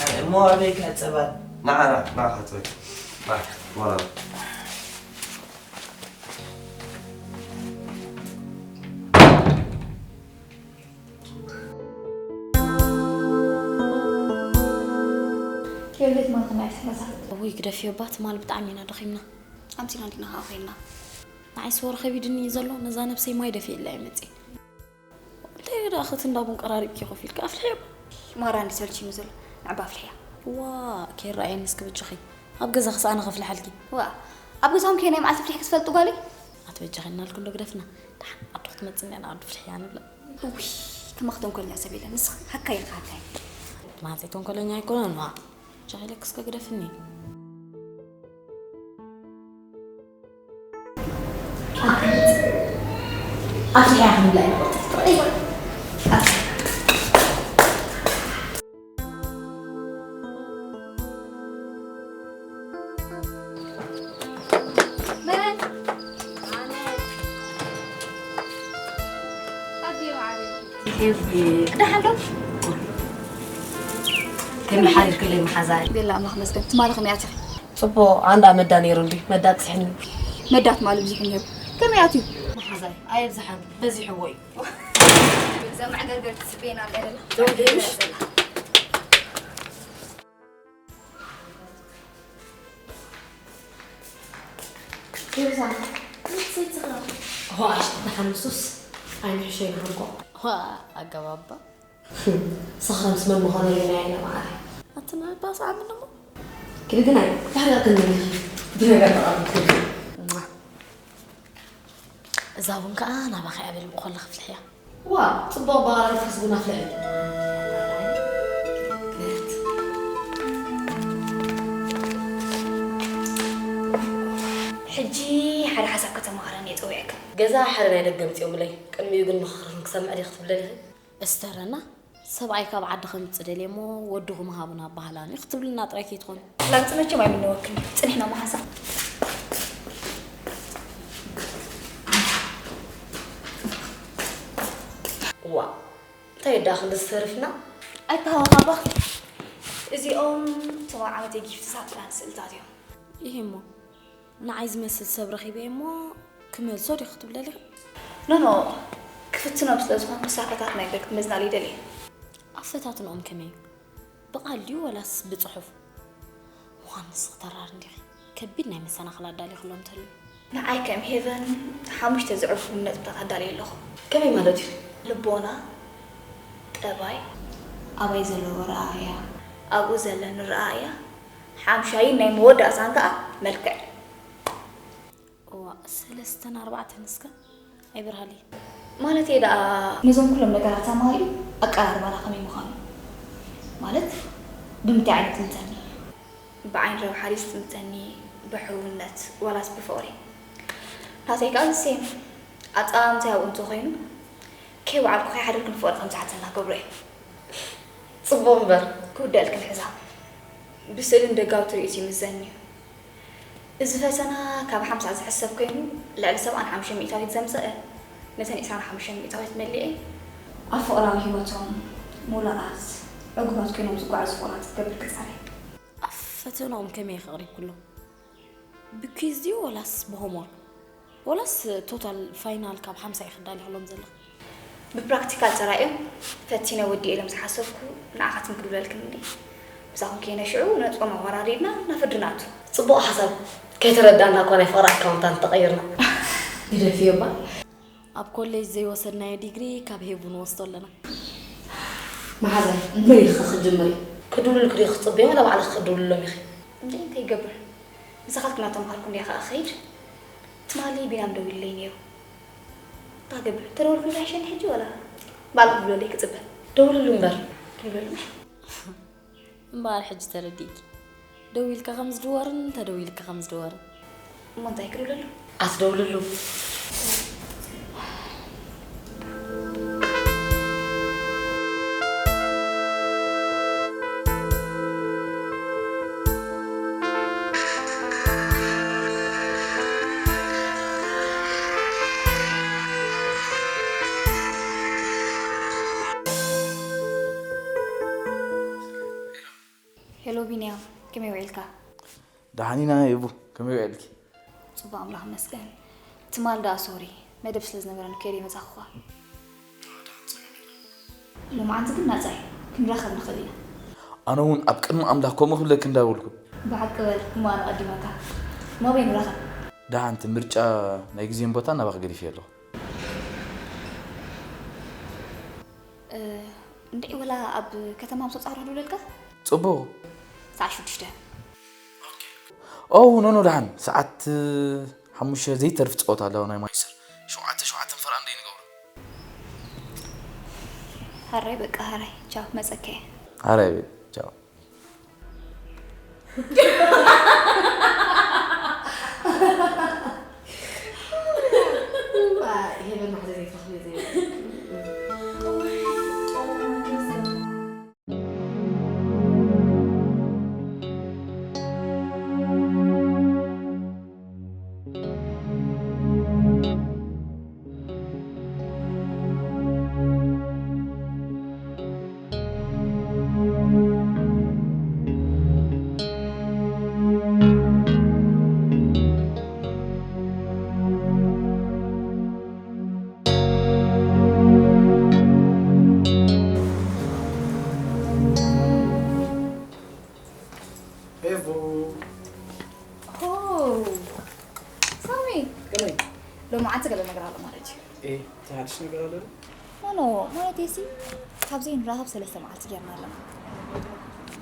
ኣይ፣ እሞ ኣበይ ክሕጸባ? ንዓ፣ ንዓ፣ ንዓ፣ ካትበል። ንዓ፣ ተባራበር። ኬብሬት ማን ከማይ ትሕመሳ? እውይ፣ ግደፍዮ እባ፣ ትማል ብጣዕሚ ኢና ደኺምና። ኣምሲና እንዲና ኸዓ ኮይንና። ንዓይስ ወረ ከቢድኒ እዩ ዘሎ፣ ነዛ ነብሰይ ማይ ደፊእላ እየ መፅእ። እንታይ ደኣ ኸቲ እንዳ ቡን ቀራሪብኪ ኮፍ ኢልኪ ኣፍልሕዮ እባ። ማራ እንዲ ሰልችዩኒ ዘሎ፣ ንዕባ ኣፍልሕያ። ዋ፣ ከይረኣየኒ እስኪ በጃኺ። ኣብ ገዛኺስ ኣነ ከፍልሓልኪ? ዋ፣ ኣብ ገዛኹም ከይናይ መዓልቲ ኣፍሊሕኪ ትፈልጢ ጓለይ? ኣቲ በጃኺ እናልኩ እንዶ ግደፍና። ደሓን ኣዶ ክትመጽእ እንድያ ንኣዶ ፍልሕያ ንብላ። ውይ፣ ከማኺ ተንኮለኛ ሰብ የለን። ንስኺ ሃካይ ኢልካ ሃካይ። ናተይ ተንኮለኛ ኣይኮነን፣ ዋ። ጃኺ ኢለኪ እስከ ግደፍኒ። ኣፍልሕያ ክንብላ ኢና። መን? ኣነ። ኣድዮ ዓቢ። ሄቢ። ደሓን ዶ? ከመይ ሓዲርክለይ መሓዛይ? ቤላ ኣምላኽ መስገን። ትማሊ ከመይ ኣቲኺ? ጽቡቕ፣ ኣንዳ መዳ ነይሩ እንዲ፣ መዳ ኣብዚሕኒ። መዳ ትማሊ ብዚሑ ነይሩ። ከመይ ኣትዩ? መሓዛይ፣ ኣየብዝሓን፣ በዚሕዎ እዩ። እዛ መዕገርገር ትስበየና ኣላ። ዶ፣ ዶ። ዮዛ፣ ዘይትስኽራ። ሆ፣ ኣሽቱ ተሓምሱስ፣ ኣይንሕሸይ ንሃንቆ። ዋ፣ ኣገባባ። ስኽራ ምስ መን ምዃኑ ርኢናዮ ኢና መዓረ። ኣቲ ንዕባ ሰዓብ እሞ። ክዲ ግን ኣይ፣ ዳሕሪ ኣክል ነጊ። ብነገር ተቐርብ ክዲ። እዛ እውን ከኣ ናባኺ እያ በል ብኾላ ክፍልሕያ። ዋ፣ ጽቡቕ ኣበሃህላ ፌስቡክ ኣፍልሐ። ሕጂ ሓደ ሓሳብ ከተማኽረኒ እየ ጸዊዐካ። ገዛ ሓደ ናይ ደገ ምጽኦምለይ፣ ቅድሚኡ ግን ምኽርኽን ክሰምዕ ድየ ክትብለኒ ኢኺ? እስተረና፣ ሰብኣይ ካብ ዓዲ ከምጽእ ደልየ እሞ ወድኹም ሃቡና ኣበሃህላኒ ክትብልና ጥራይ ከይትኾኑ። ላግጺ መቸም ኣይምነወክን። ጽኒሕና መሓዛ። ዋ፣ እንታይ ደኣ ክንዲ ዝተርፍና? ኣይተሃዋኻባኽ። እዚኦም ተመርዓወተይ ጊፍትታት ፕላን ስእልታት እዮም። ይሄ እሞ ንዓይ ዝመስል ሰብ ረኺበ እሞ ክመልሶ ዲኺ ክትብለሊ? ኖ፣ ኖ፣ ክፍትኖም ስለ ዝኾንኩ ሳፈታት ናይ በርክ መዝናል ይደሊ። ኣፈታትንኦም ከመይ እዩ? ብቓል ድዩ ወላስ ብጽሑፍ? ምዃን ንስኺ ተራር እንዲኺ። ከቢድ ናይ መሰናኽል ኣዳሊኽሎም ተልዩ። ንዓይ ከም ሄቨን ሓሙሽተ ዘዕርፉ ነጥብታት ኣዳልየ ኣለኹ። ከመይ ማለት እዩ? ልቦና፣ ጠባይ፣ ኣባይ ዘለዎ ረኣእያ፣ ኣብኡ ዘለኒ ረኣእያ፣ ሓምሻይን ናይ መወዳእታን ከኣ መልክዕ። እዋ፣ ሰለስተን ኣርባዕተን እስከ ኣይበርሃለይ። ማለተይ ደኣ ነዞም ኩሎም ነገራት ኣማሊኡ ኣቀራርባና ከመይ ምዃኑ፣ ማለት ብምንታይ ዓይነት ትምተኒ? ብዓይኒ ረብሓ ድዩ ዝጥምተኒ፣ ብሕውነት ዋላስ ብፍቕሪ? ናተይ ከኣ ንሴም ኣጠማምታይ ኣብኡ እንተኾይኑ ከይወዓልኩ ከይሓደርኩ ንፍቕሪ ከም ዝሓተና ገብሮ እየ። ጽቡቕ እምበር። ክውደል ክንሕዛ ብስእልን ደጋዊ ትርኢት ይምዘን እዩ። እዚ ፈተና ካብ ሓምሳ ዝሕሰብ ኮይኑ ልዕሊ ሰብዓን ሓሙሽተ ሚእታዊት ዘምጸአ ነተን ዕስራን ሓሙሽተ ሚእታዊት መሊኤ ኣብ ፍቕራዊ ህይወቶም ሙሉኣት ዕጉባት ኮይኖም ዝጓዓዙ ፍቑራት ክትገብር ክጻረ። ኣብ ፈተናኦም ከመይ ኢኺ ኣቕሪብክሎም? ብኩዝ ድዩ ወላስ ብሆምወርክ? ወላስ ቶታል ፋይናል ካብ ሓምሳ ኢኺ ኣዳሊኽሎም ዘለኺ? ብፕራክቲካል ጥራይ እዮም ፈቲነ ወዲኤ ኢሎም ዝሓሰብኩ ንዓኻትም ክድውለልክን እንዲ። ብዛኹም ከይነ ሽዑ ነጥቦም ኣወራሪድና ናብ ፍርዲ ንኣቱ። ጽቡቕ ሓሳብ። ከይተረዳእና እኳ ናይ ፍቕሪ ኣካውንታንት ተቐይርና። ግደፍዮ እባ። ኣብ ኮሌጅ ዘይወሰድናዮ ዲግሪ ካብ ሄቡ ንወስዶ ኣለና። መሓዛይ፣ መን ኢኺ ክጅምሪ? ክድውልልኪ ድዩ ክትጽበዮ ወላ ባዕልኺ ክትድውልሎም ኢኺ? እንዴ፣ እንታይ ይገብር? ምሳኻትኩም እናተምሃርኩ እንድየ ከኣ ክኸይድ። ትማሊ ቢናም ደዊሉለይ ነይሩ። እንታይ ክገብር? ተደወልኩሉ ዶ ይሕሸኒ ሕጂ ወላ ባዕልኺ ክድውለለይ ክጽበ? ደውልሉ እምበር። ክድውለሉ ምሽ? እምበኣር ሕጂ ተረዲእኪ። ደዊልካ ከም ዝድወርን ተደዊልካ ከም ዝድወርን። እሞ እንታይ ክድውለሉ? ኣትደውልሉ። ሄሎ ቢንያም፣ ከመይ ውዒልካ? ደሓን ኢና ሄቡ፣ ከመይ ውዒልኪ? ጽቡቕ ኣምላኽ ይመስገን። ትማል ደኣ ሶሪ፣ መደብ ስለ ዝነበረኒ ከይደ መጻኹኻ። ሎማዓንቲ ግን ናጻ እዩ፣ ክንራኸብ ንኽእል ኢና። ኣነ እውን ኣብ ቅድሚ ኣምላኽ ከምኡ ክብለኪ እንዳበልኩ። ብሓቂ በል፣ እሞ ኣነ ቀዲመካ። ናበይ ንራኸብ? ደሓንቲ ምርጫ ናይ ግዜን ቦታን ናባኺ ገዲፈዮ ኣለኹ። እ፣ እንድዒ ወላ ኣብ ከተማ ምስ ወጻእኩ ዶ ክድውለልካ? ጽቡቕ። ሰዓት ሽዱሽተ። ኦ፣ ኖ፣ ኖ፣ ደሓን። ሰዓት ሓሙሽተ ዘይተርፍ ጸወታ ኣለዋ ናይ ማንቸስተር። ሸውዓተ፣ ሸውዓተ ፈረቓ እንድዒ ንገብሮ። ሃራይ በቃ፣ ሃራይ። ቻው፣ መጸከ። ሃራይ በቃ፣ ቻው። ሄቨን ማሕዘ ዘይትረኽቢ ዘይብል። ሄቡ። ኦ፣ ሳሚ። ከመይ? ሎማዓንቲ ገለ ነገር ኣሎ ማለት እዩ። ኤ፣ እቲ ሓድሽ ነገር ኣሎ ዶ? ኖ፣ ኖ፣ ማለተይሲ፣ ካብ ዘይንራኸብ ሰለስተ መዓልቲ ጌርና ኣለና።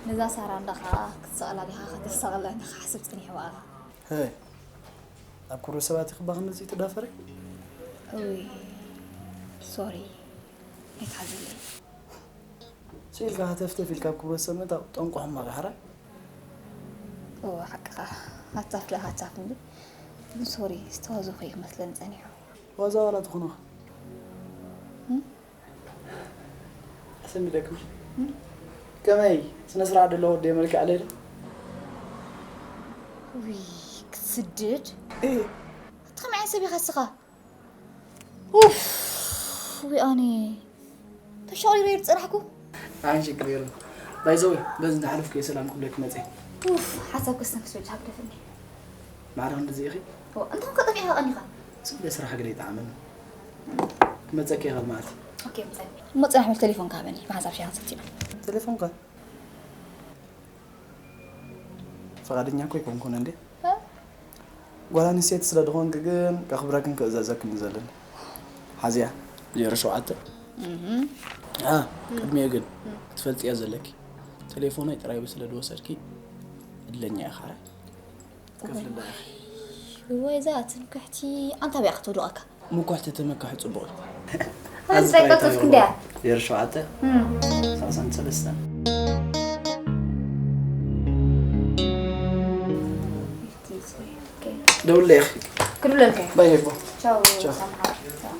ነዛ ሳራ እንዳ ኸኣ ክትሰቕላ ዲኻ ከተሳቕላ እንዳ ክሓስብ ጸኒሐ በኣኻ። ሄይ፣ ኣብ ክብሪ ሰባት ኢኺ እባ ክንድዚ ትዳፈሪ? እውይ፣ ሶሪ። ኣይትሓዝለይ። ስኢልካ ሃተፍተፍ ኢልካ ኣብ ክብረት ሰብ ምእታው ጠንቁ ሕማቕ ሓራይ። እወ ሓቅኻ። ሃታፍ ለሃታፍ እንዲ። ግን ሶሪ ዝተዋዘኹ እዩ ክመስለኒ ጸኒሑ። ዋዛ ዋላ ትኹንኻ። ኣሰሚደኩም። ከመይ ስነ ስርዓት ደሎ ወዲ መልክዕ ኣለይ ዶ? ውይ ክትስድድ። እህ፣ ኣቲ ከመይ ዓይነት ሰብ ኢኻ እስኻ? ኡፍ ወይ ኣነ ተሻቒረ ይር ጽናሕኩ። ኣይ ሽግር የለን። ባይዘወይ በዚ እንዳሓለፍኩ እየ ሰላም ክብለኪ መፅየ። ኡፍ ሓሳብ ከስተንፍስ ወዲ ሃግደፍኒ። ማዕረ ክንድዚ ኢኺ? እንተ ከጠፊኻ ቀኒኻ። ስለ ስራሕ ግደ ይጠዓመኒ። ክመፀኪ እየ ካብ መዓልቲ። ኦኬ ምጸኒ። እሞ ጽናሕ በል ቴሌፎንካ ሃበኒ ብሓንሳብ ሻሂ ክንሰቲ ኢና። ቴሌፎንካ ፈቓደኛ እኮ ኣይኮንኩን እንዴ። ጓል ኣንስተይቲ ስለ ዝኾንክ ግን ከኽብረክን ክእዘዘክን እዩ ዘለኒ። ሓዝያ። ዜሮ ሸውዓተ። አ፣ ቅድሚኡ ግን ክትፈልጥያ ዘለኪ፣ ቴሌፎነይ ጥራይ ስለ ዝወሰድኪ እድለኛ ኢኻ። ከፍልላ ኢኺ። ወይ እዛ ትምክሕቲ ኣንታ ቢያ ክትወድቐካ። ምኳሕ ተተመካሒ ጽቡቕ እዩ። ኣዚ እንታይ ቀልጥፍ ክንደያ? ዜሮ ሸውዓተ ሰላሳን ሰለስተን። ደውለይ ኢኺ። ክድውለልካ እዩ። ባይ ሄቦ። ቻው ቻው። ሳምሓ። ቻው።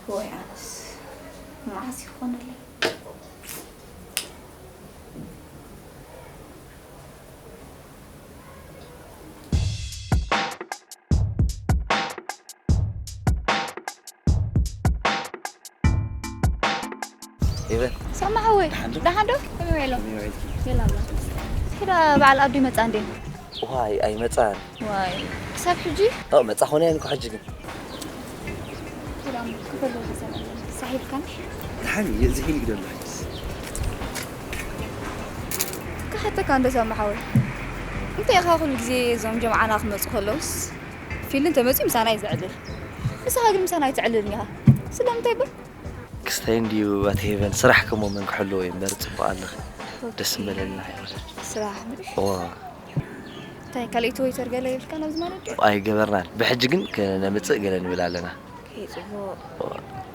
ወይ ኣነስ መዓስ ይኾነለይ? ሄቨን ሳማ ሓወይ ደሓን ዶ? ደሓን ዶ? ከመይ ውዒሎም? ከመይ ውዒልኪ? የላ ኣምላኽ ይመስገን። ሒዳ በዓል ኣዱ ይመጻ እንዴ? ዋይ ኣይመጻን። ዋይ ክሳብ ሕጂ? ኦ መጻ ኾነ ያን ሕጂ ግን ሒዳ ክፈል ሓሳብ ኣለኒ። ሳሒብካኒ? ደሓን እዩ ዝሒል ይግደሉ ሕጅስ። ክሓተካ እንዶ ሳማ ሓወይ እንታይ ኢኻ ኩሉ ግዜ እዞም ጀምዓና ክመጹ ከለውስ ፊል እንተመጺኡ ምሳና እዩ ዝዕልል። ንስኻ ግን ምሳና ኣይትዕልልን ኢኻ። ስለምንታይ በል? ክስታይ እንድዩ ኣቲ ሄቨን ስራሕ ከሞ መን ክሕልዎ እዩ እምበር ጽቡቕ ኣለኺ። ደስ ምበለልና ሄቨን። ስራሕ ዋ እንታይ ካልኣይቲ ወይተር ገለ የብልካ ናብዚ ማለት ድዩ? ኣይገበርናን። ብሕጂ ግን ከነምጽእ ገለ ንብል ኣለና። ከይ ጽቡቕ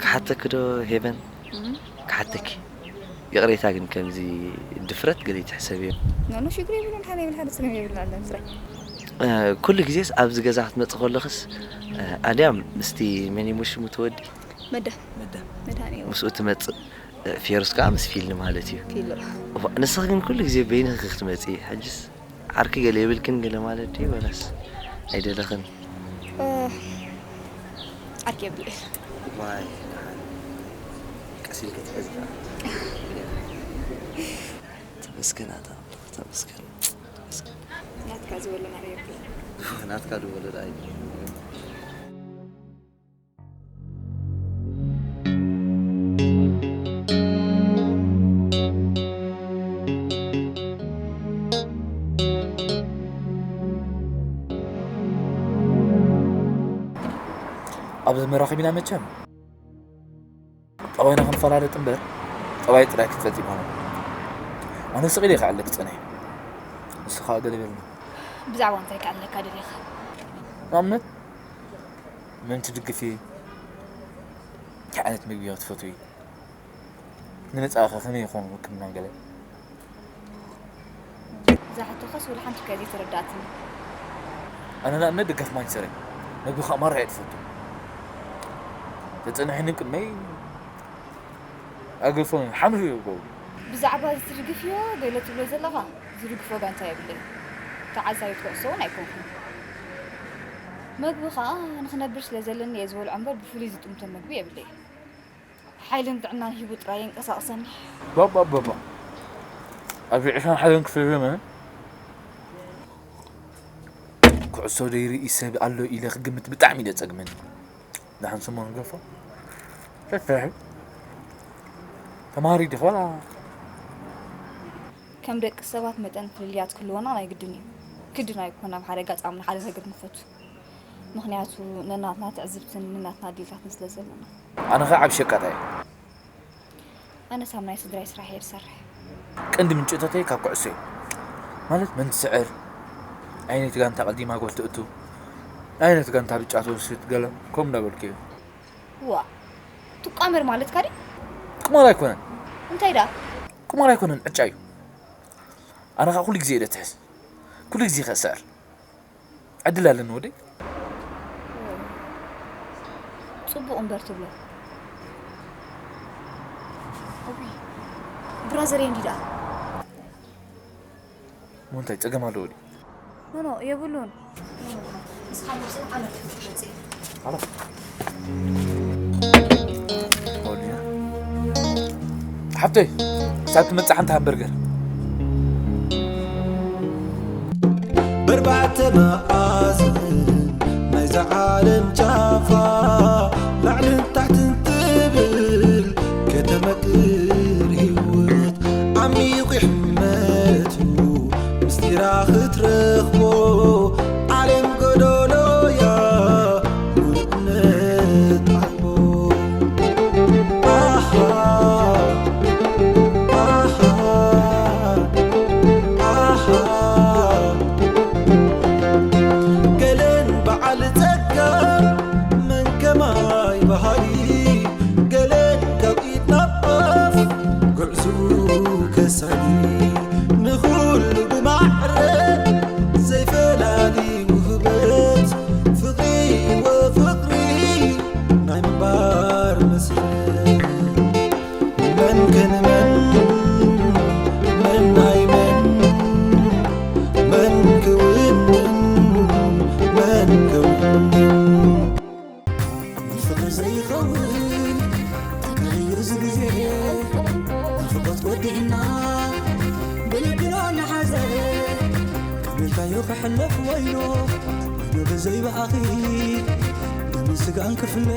ክሓተኪ ዶ ሄቨን? ክሓተኪ ይቕሬታ ግን ከምዚ ድፍረት ገለ ይትሕሰብዮ። ኖኖ ሽግር የብሉን ሓደ የብል ሓደ ስለም የብልና ኣለን ስራሕ ኩሉ ግዜስ ኣብዚ ገዛ ክትመጽእ ከለኽስ ኣድያም ምስቲ መን ይሞ ሽሙ ትወዲ መዳ መዳ መድሃኒ እዩ ምስኡ ትመጽእ ፌሩስ ከዓ ምስ ፊልኒ ማለት እዩ ፊሎ ንስኺ ግን ኩሉ ግዜ በይንኺ ክትመጺ ሕጅስ ዓርኪ ገለ የብልክን ገለ ማለት ድዩ ወላስ ኣይደለኽን ዓርኪ የብለይ ዋይ ቀሲልከ ትፈዝካ ተመስገን ኣታ ተመስገን ተመስገን ናትካ ዝበለና ርየብለይ ናትካ ድወለድ ኣይ ኣብዚ መራኺቢና መቸም ጠባይና ክንፈላለጥ እምበር ጠባይ ጥራይ ክትፈልጥ ይኮነ ኣነ ስቕ ኢለ ክዕለክ ጸኒሐ ንስኻ ገለ በልኒ ብዛዕባ እንታይ ክኣለካ ደሊኻ ንኣብነት መን ትድግፊ እንታይ ዓይነት ምግቢ ትፈትዊ ንመጻኢኸ ከመይ ይኾን ውክልናን ገለ እዛ ሕቶኸስ ወላ ሓንቲ እኳ ዘይተረዳእትኒ ኣነ ንኣብነት ደጋፊ ማንቸስተር እየ መግቢ ከዓ ማራ እየ ትፈቱ ተፀንሐኒ ቅድመይ ኣገፎ ሓምሉ ይገብሩ ብዛዕባ እዚ ትድግፍዮ ገለ ትብሎ ዘለኻ ዝድግፎ ጋንታ የብለይ ተዓዛቢት ኩዕሶ እውን ኣይኮንኩን መግቢ ከዓ ንክነብር ስለ ዘለኒ እየ ዝበልዖ እምበር ብፍሉይ ዝጥምቶ መግቢ የብለይ ሓይልን ጥዕናን ሂቡ ጥራይ የንቀሳቕሰኒ። ባባባባ ኣብዚ ዕስራን ሓደን ክፍለ ዘመን ኩዕሶ ዘይርኢ ሰብ ኣሎ ኢለ ክግምት ብጣዕሚ እዩ ዘጸግመኒ። ደሓን ሰሞን ገፎ ፈትሒ ተማሃሪ ዲኺ ዋላ ከም ደቂ ሰባት መጠን ፍልልያት ክህልወና ናይ ግድን እዩ። ግድን ኣይኮን ኣብ ሓደ ኣጋጣሚ ንሓደ ነገር ንፈቱ። ምኽንያቱ ነናትና ትዕዝብትን ነናትና ድሌታትን ስለ ዘለና። ኣነ ኸኣ ዓቢ ሸቃጣ እየ። ኣነስ ኣብ ናይ ስድራይ ስራሕ እየ ዝሰርሕ። ቀንዲ ምንጭታተይ ካብ ኩዕሶ እዩ። ማለት መን ትስዕር፣ ኣየነይቲ ጋንታ ኣቐዲማ ጎል ትእቱ፣ ዓይነት ጋንታ ብጫ ትወስድ ገለ ከም እንዳበልኩ እዩ። ዋ ትቋመር ማለት ካዲ ቁማር ኣይኮነን። እንታይ ዳ ቁማር ኣይኮነን፣ ዕጫ እዩ። ኣነ ከዓ ኩሉ ግዜ እየ ደትሕዝ፣ ኩሉ ግዜ ከሰር ዕድል ኣለኒ ወደይ። ጽቡቕ እምበር ትብሎ ብራዘር እንዲ ዳ ሞ እንታይ ጸገም ኣለዎ ድዩ? ኖ ኖ የብሉን። ሓብተይ ክሳብ ትመጽእ ሓንቲ ሃምበርገር። በርባዕተ መኣዝን ናይዛ ዓለም ጫፋ ላዕልን ታሕትን ትብል ከተመክር ህይወት ዓሚቑ ይሕመት ምስጢራ ክትረኽቦ ዓለም ጎዶሎ እያ ምሉእነት ዓልቦ ኣሃ ኣሃ ኣሃ ገለን በዓል ጸጋ መን ከማይ በሃሊ ገለን ካብ ኢድ ናብ ኣፍ ጉዕዝኡ ከሳሊ ንኹሉ ብማዕረ ዘይፈላሊ ውህበት ፍቕሪ ወፍቕሪ ናይ ምንባር መስርሕ መን ከንመን መን ናይ መን መን ክውንን መን ክውንን ንፍቕሪ ዘይኸውን ተጋይዩ እዚ ግዜ ናፍቖት ወዲእና ብልብና ንሓዘ ቀቢልካዮ ክሕለፍ ወይኖ ወይኖ ብዘይበኣኺ ደምን ስጋን ክፍለ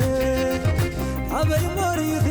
ኣበይ ሞሪኺ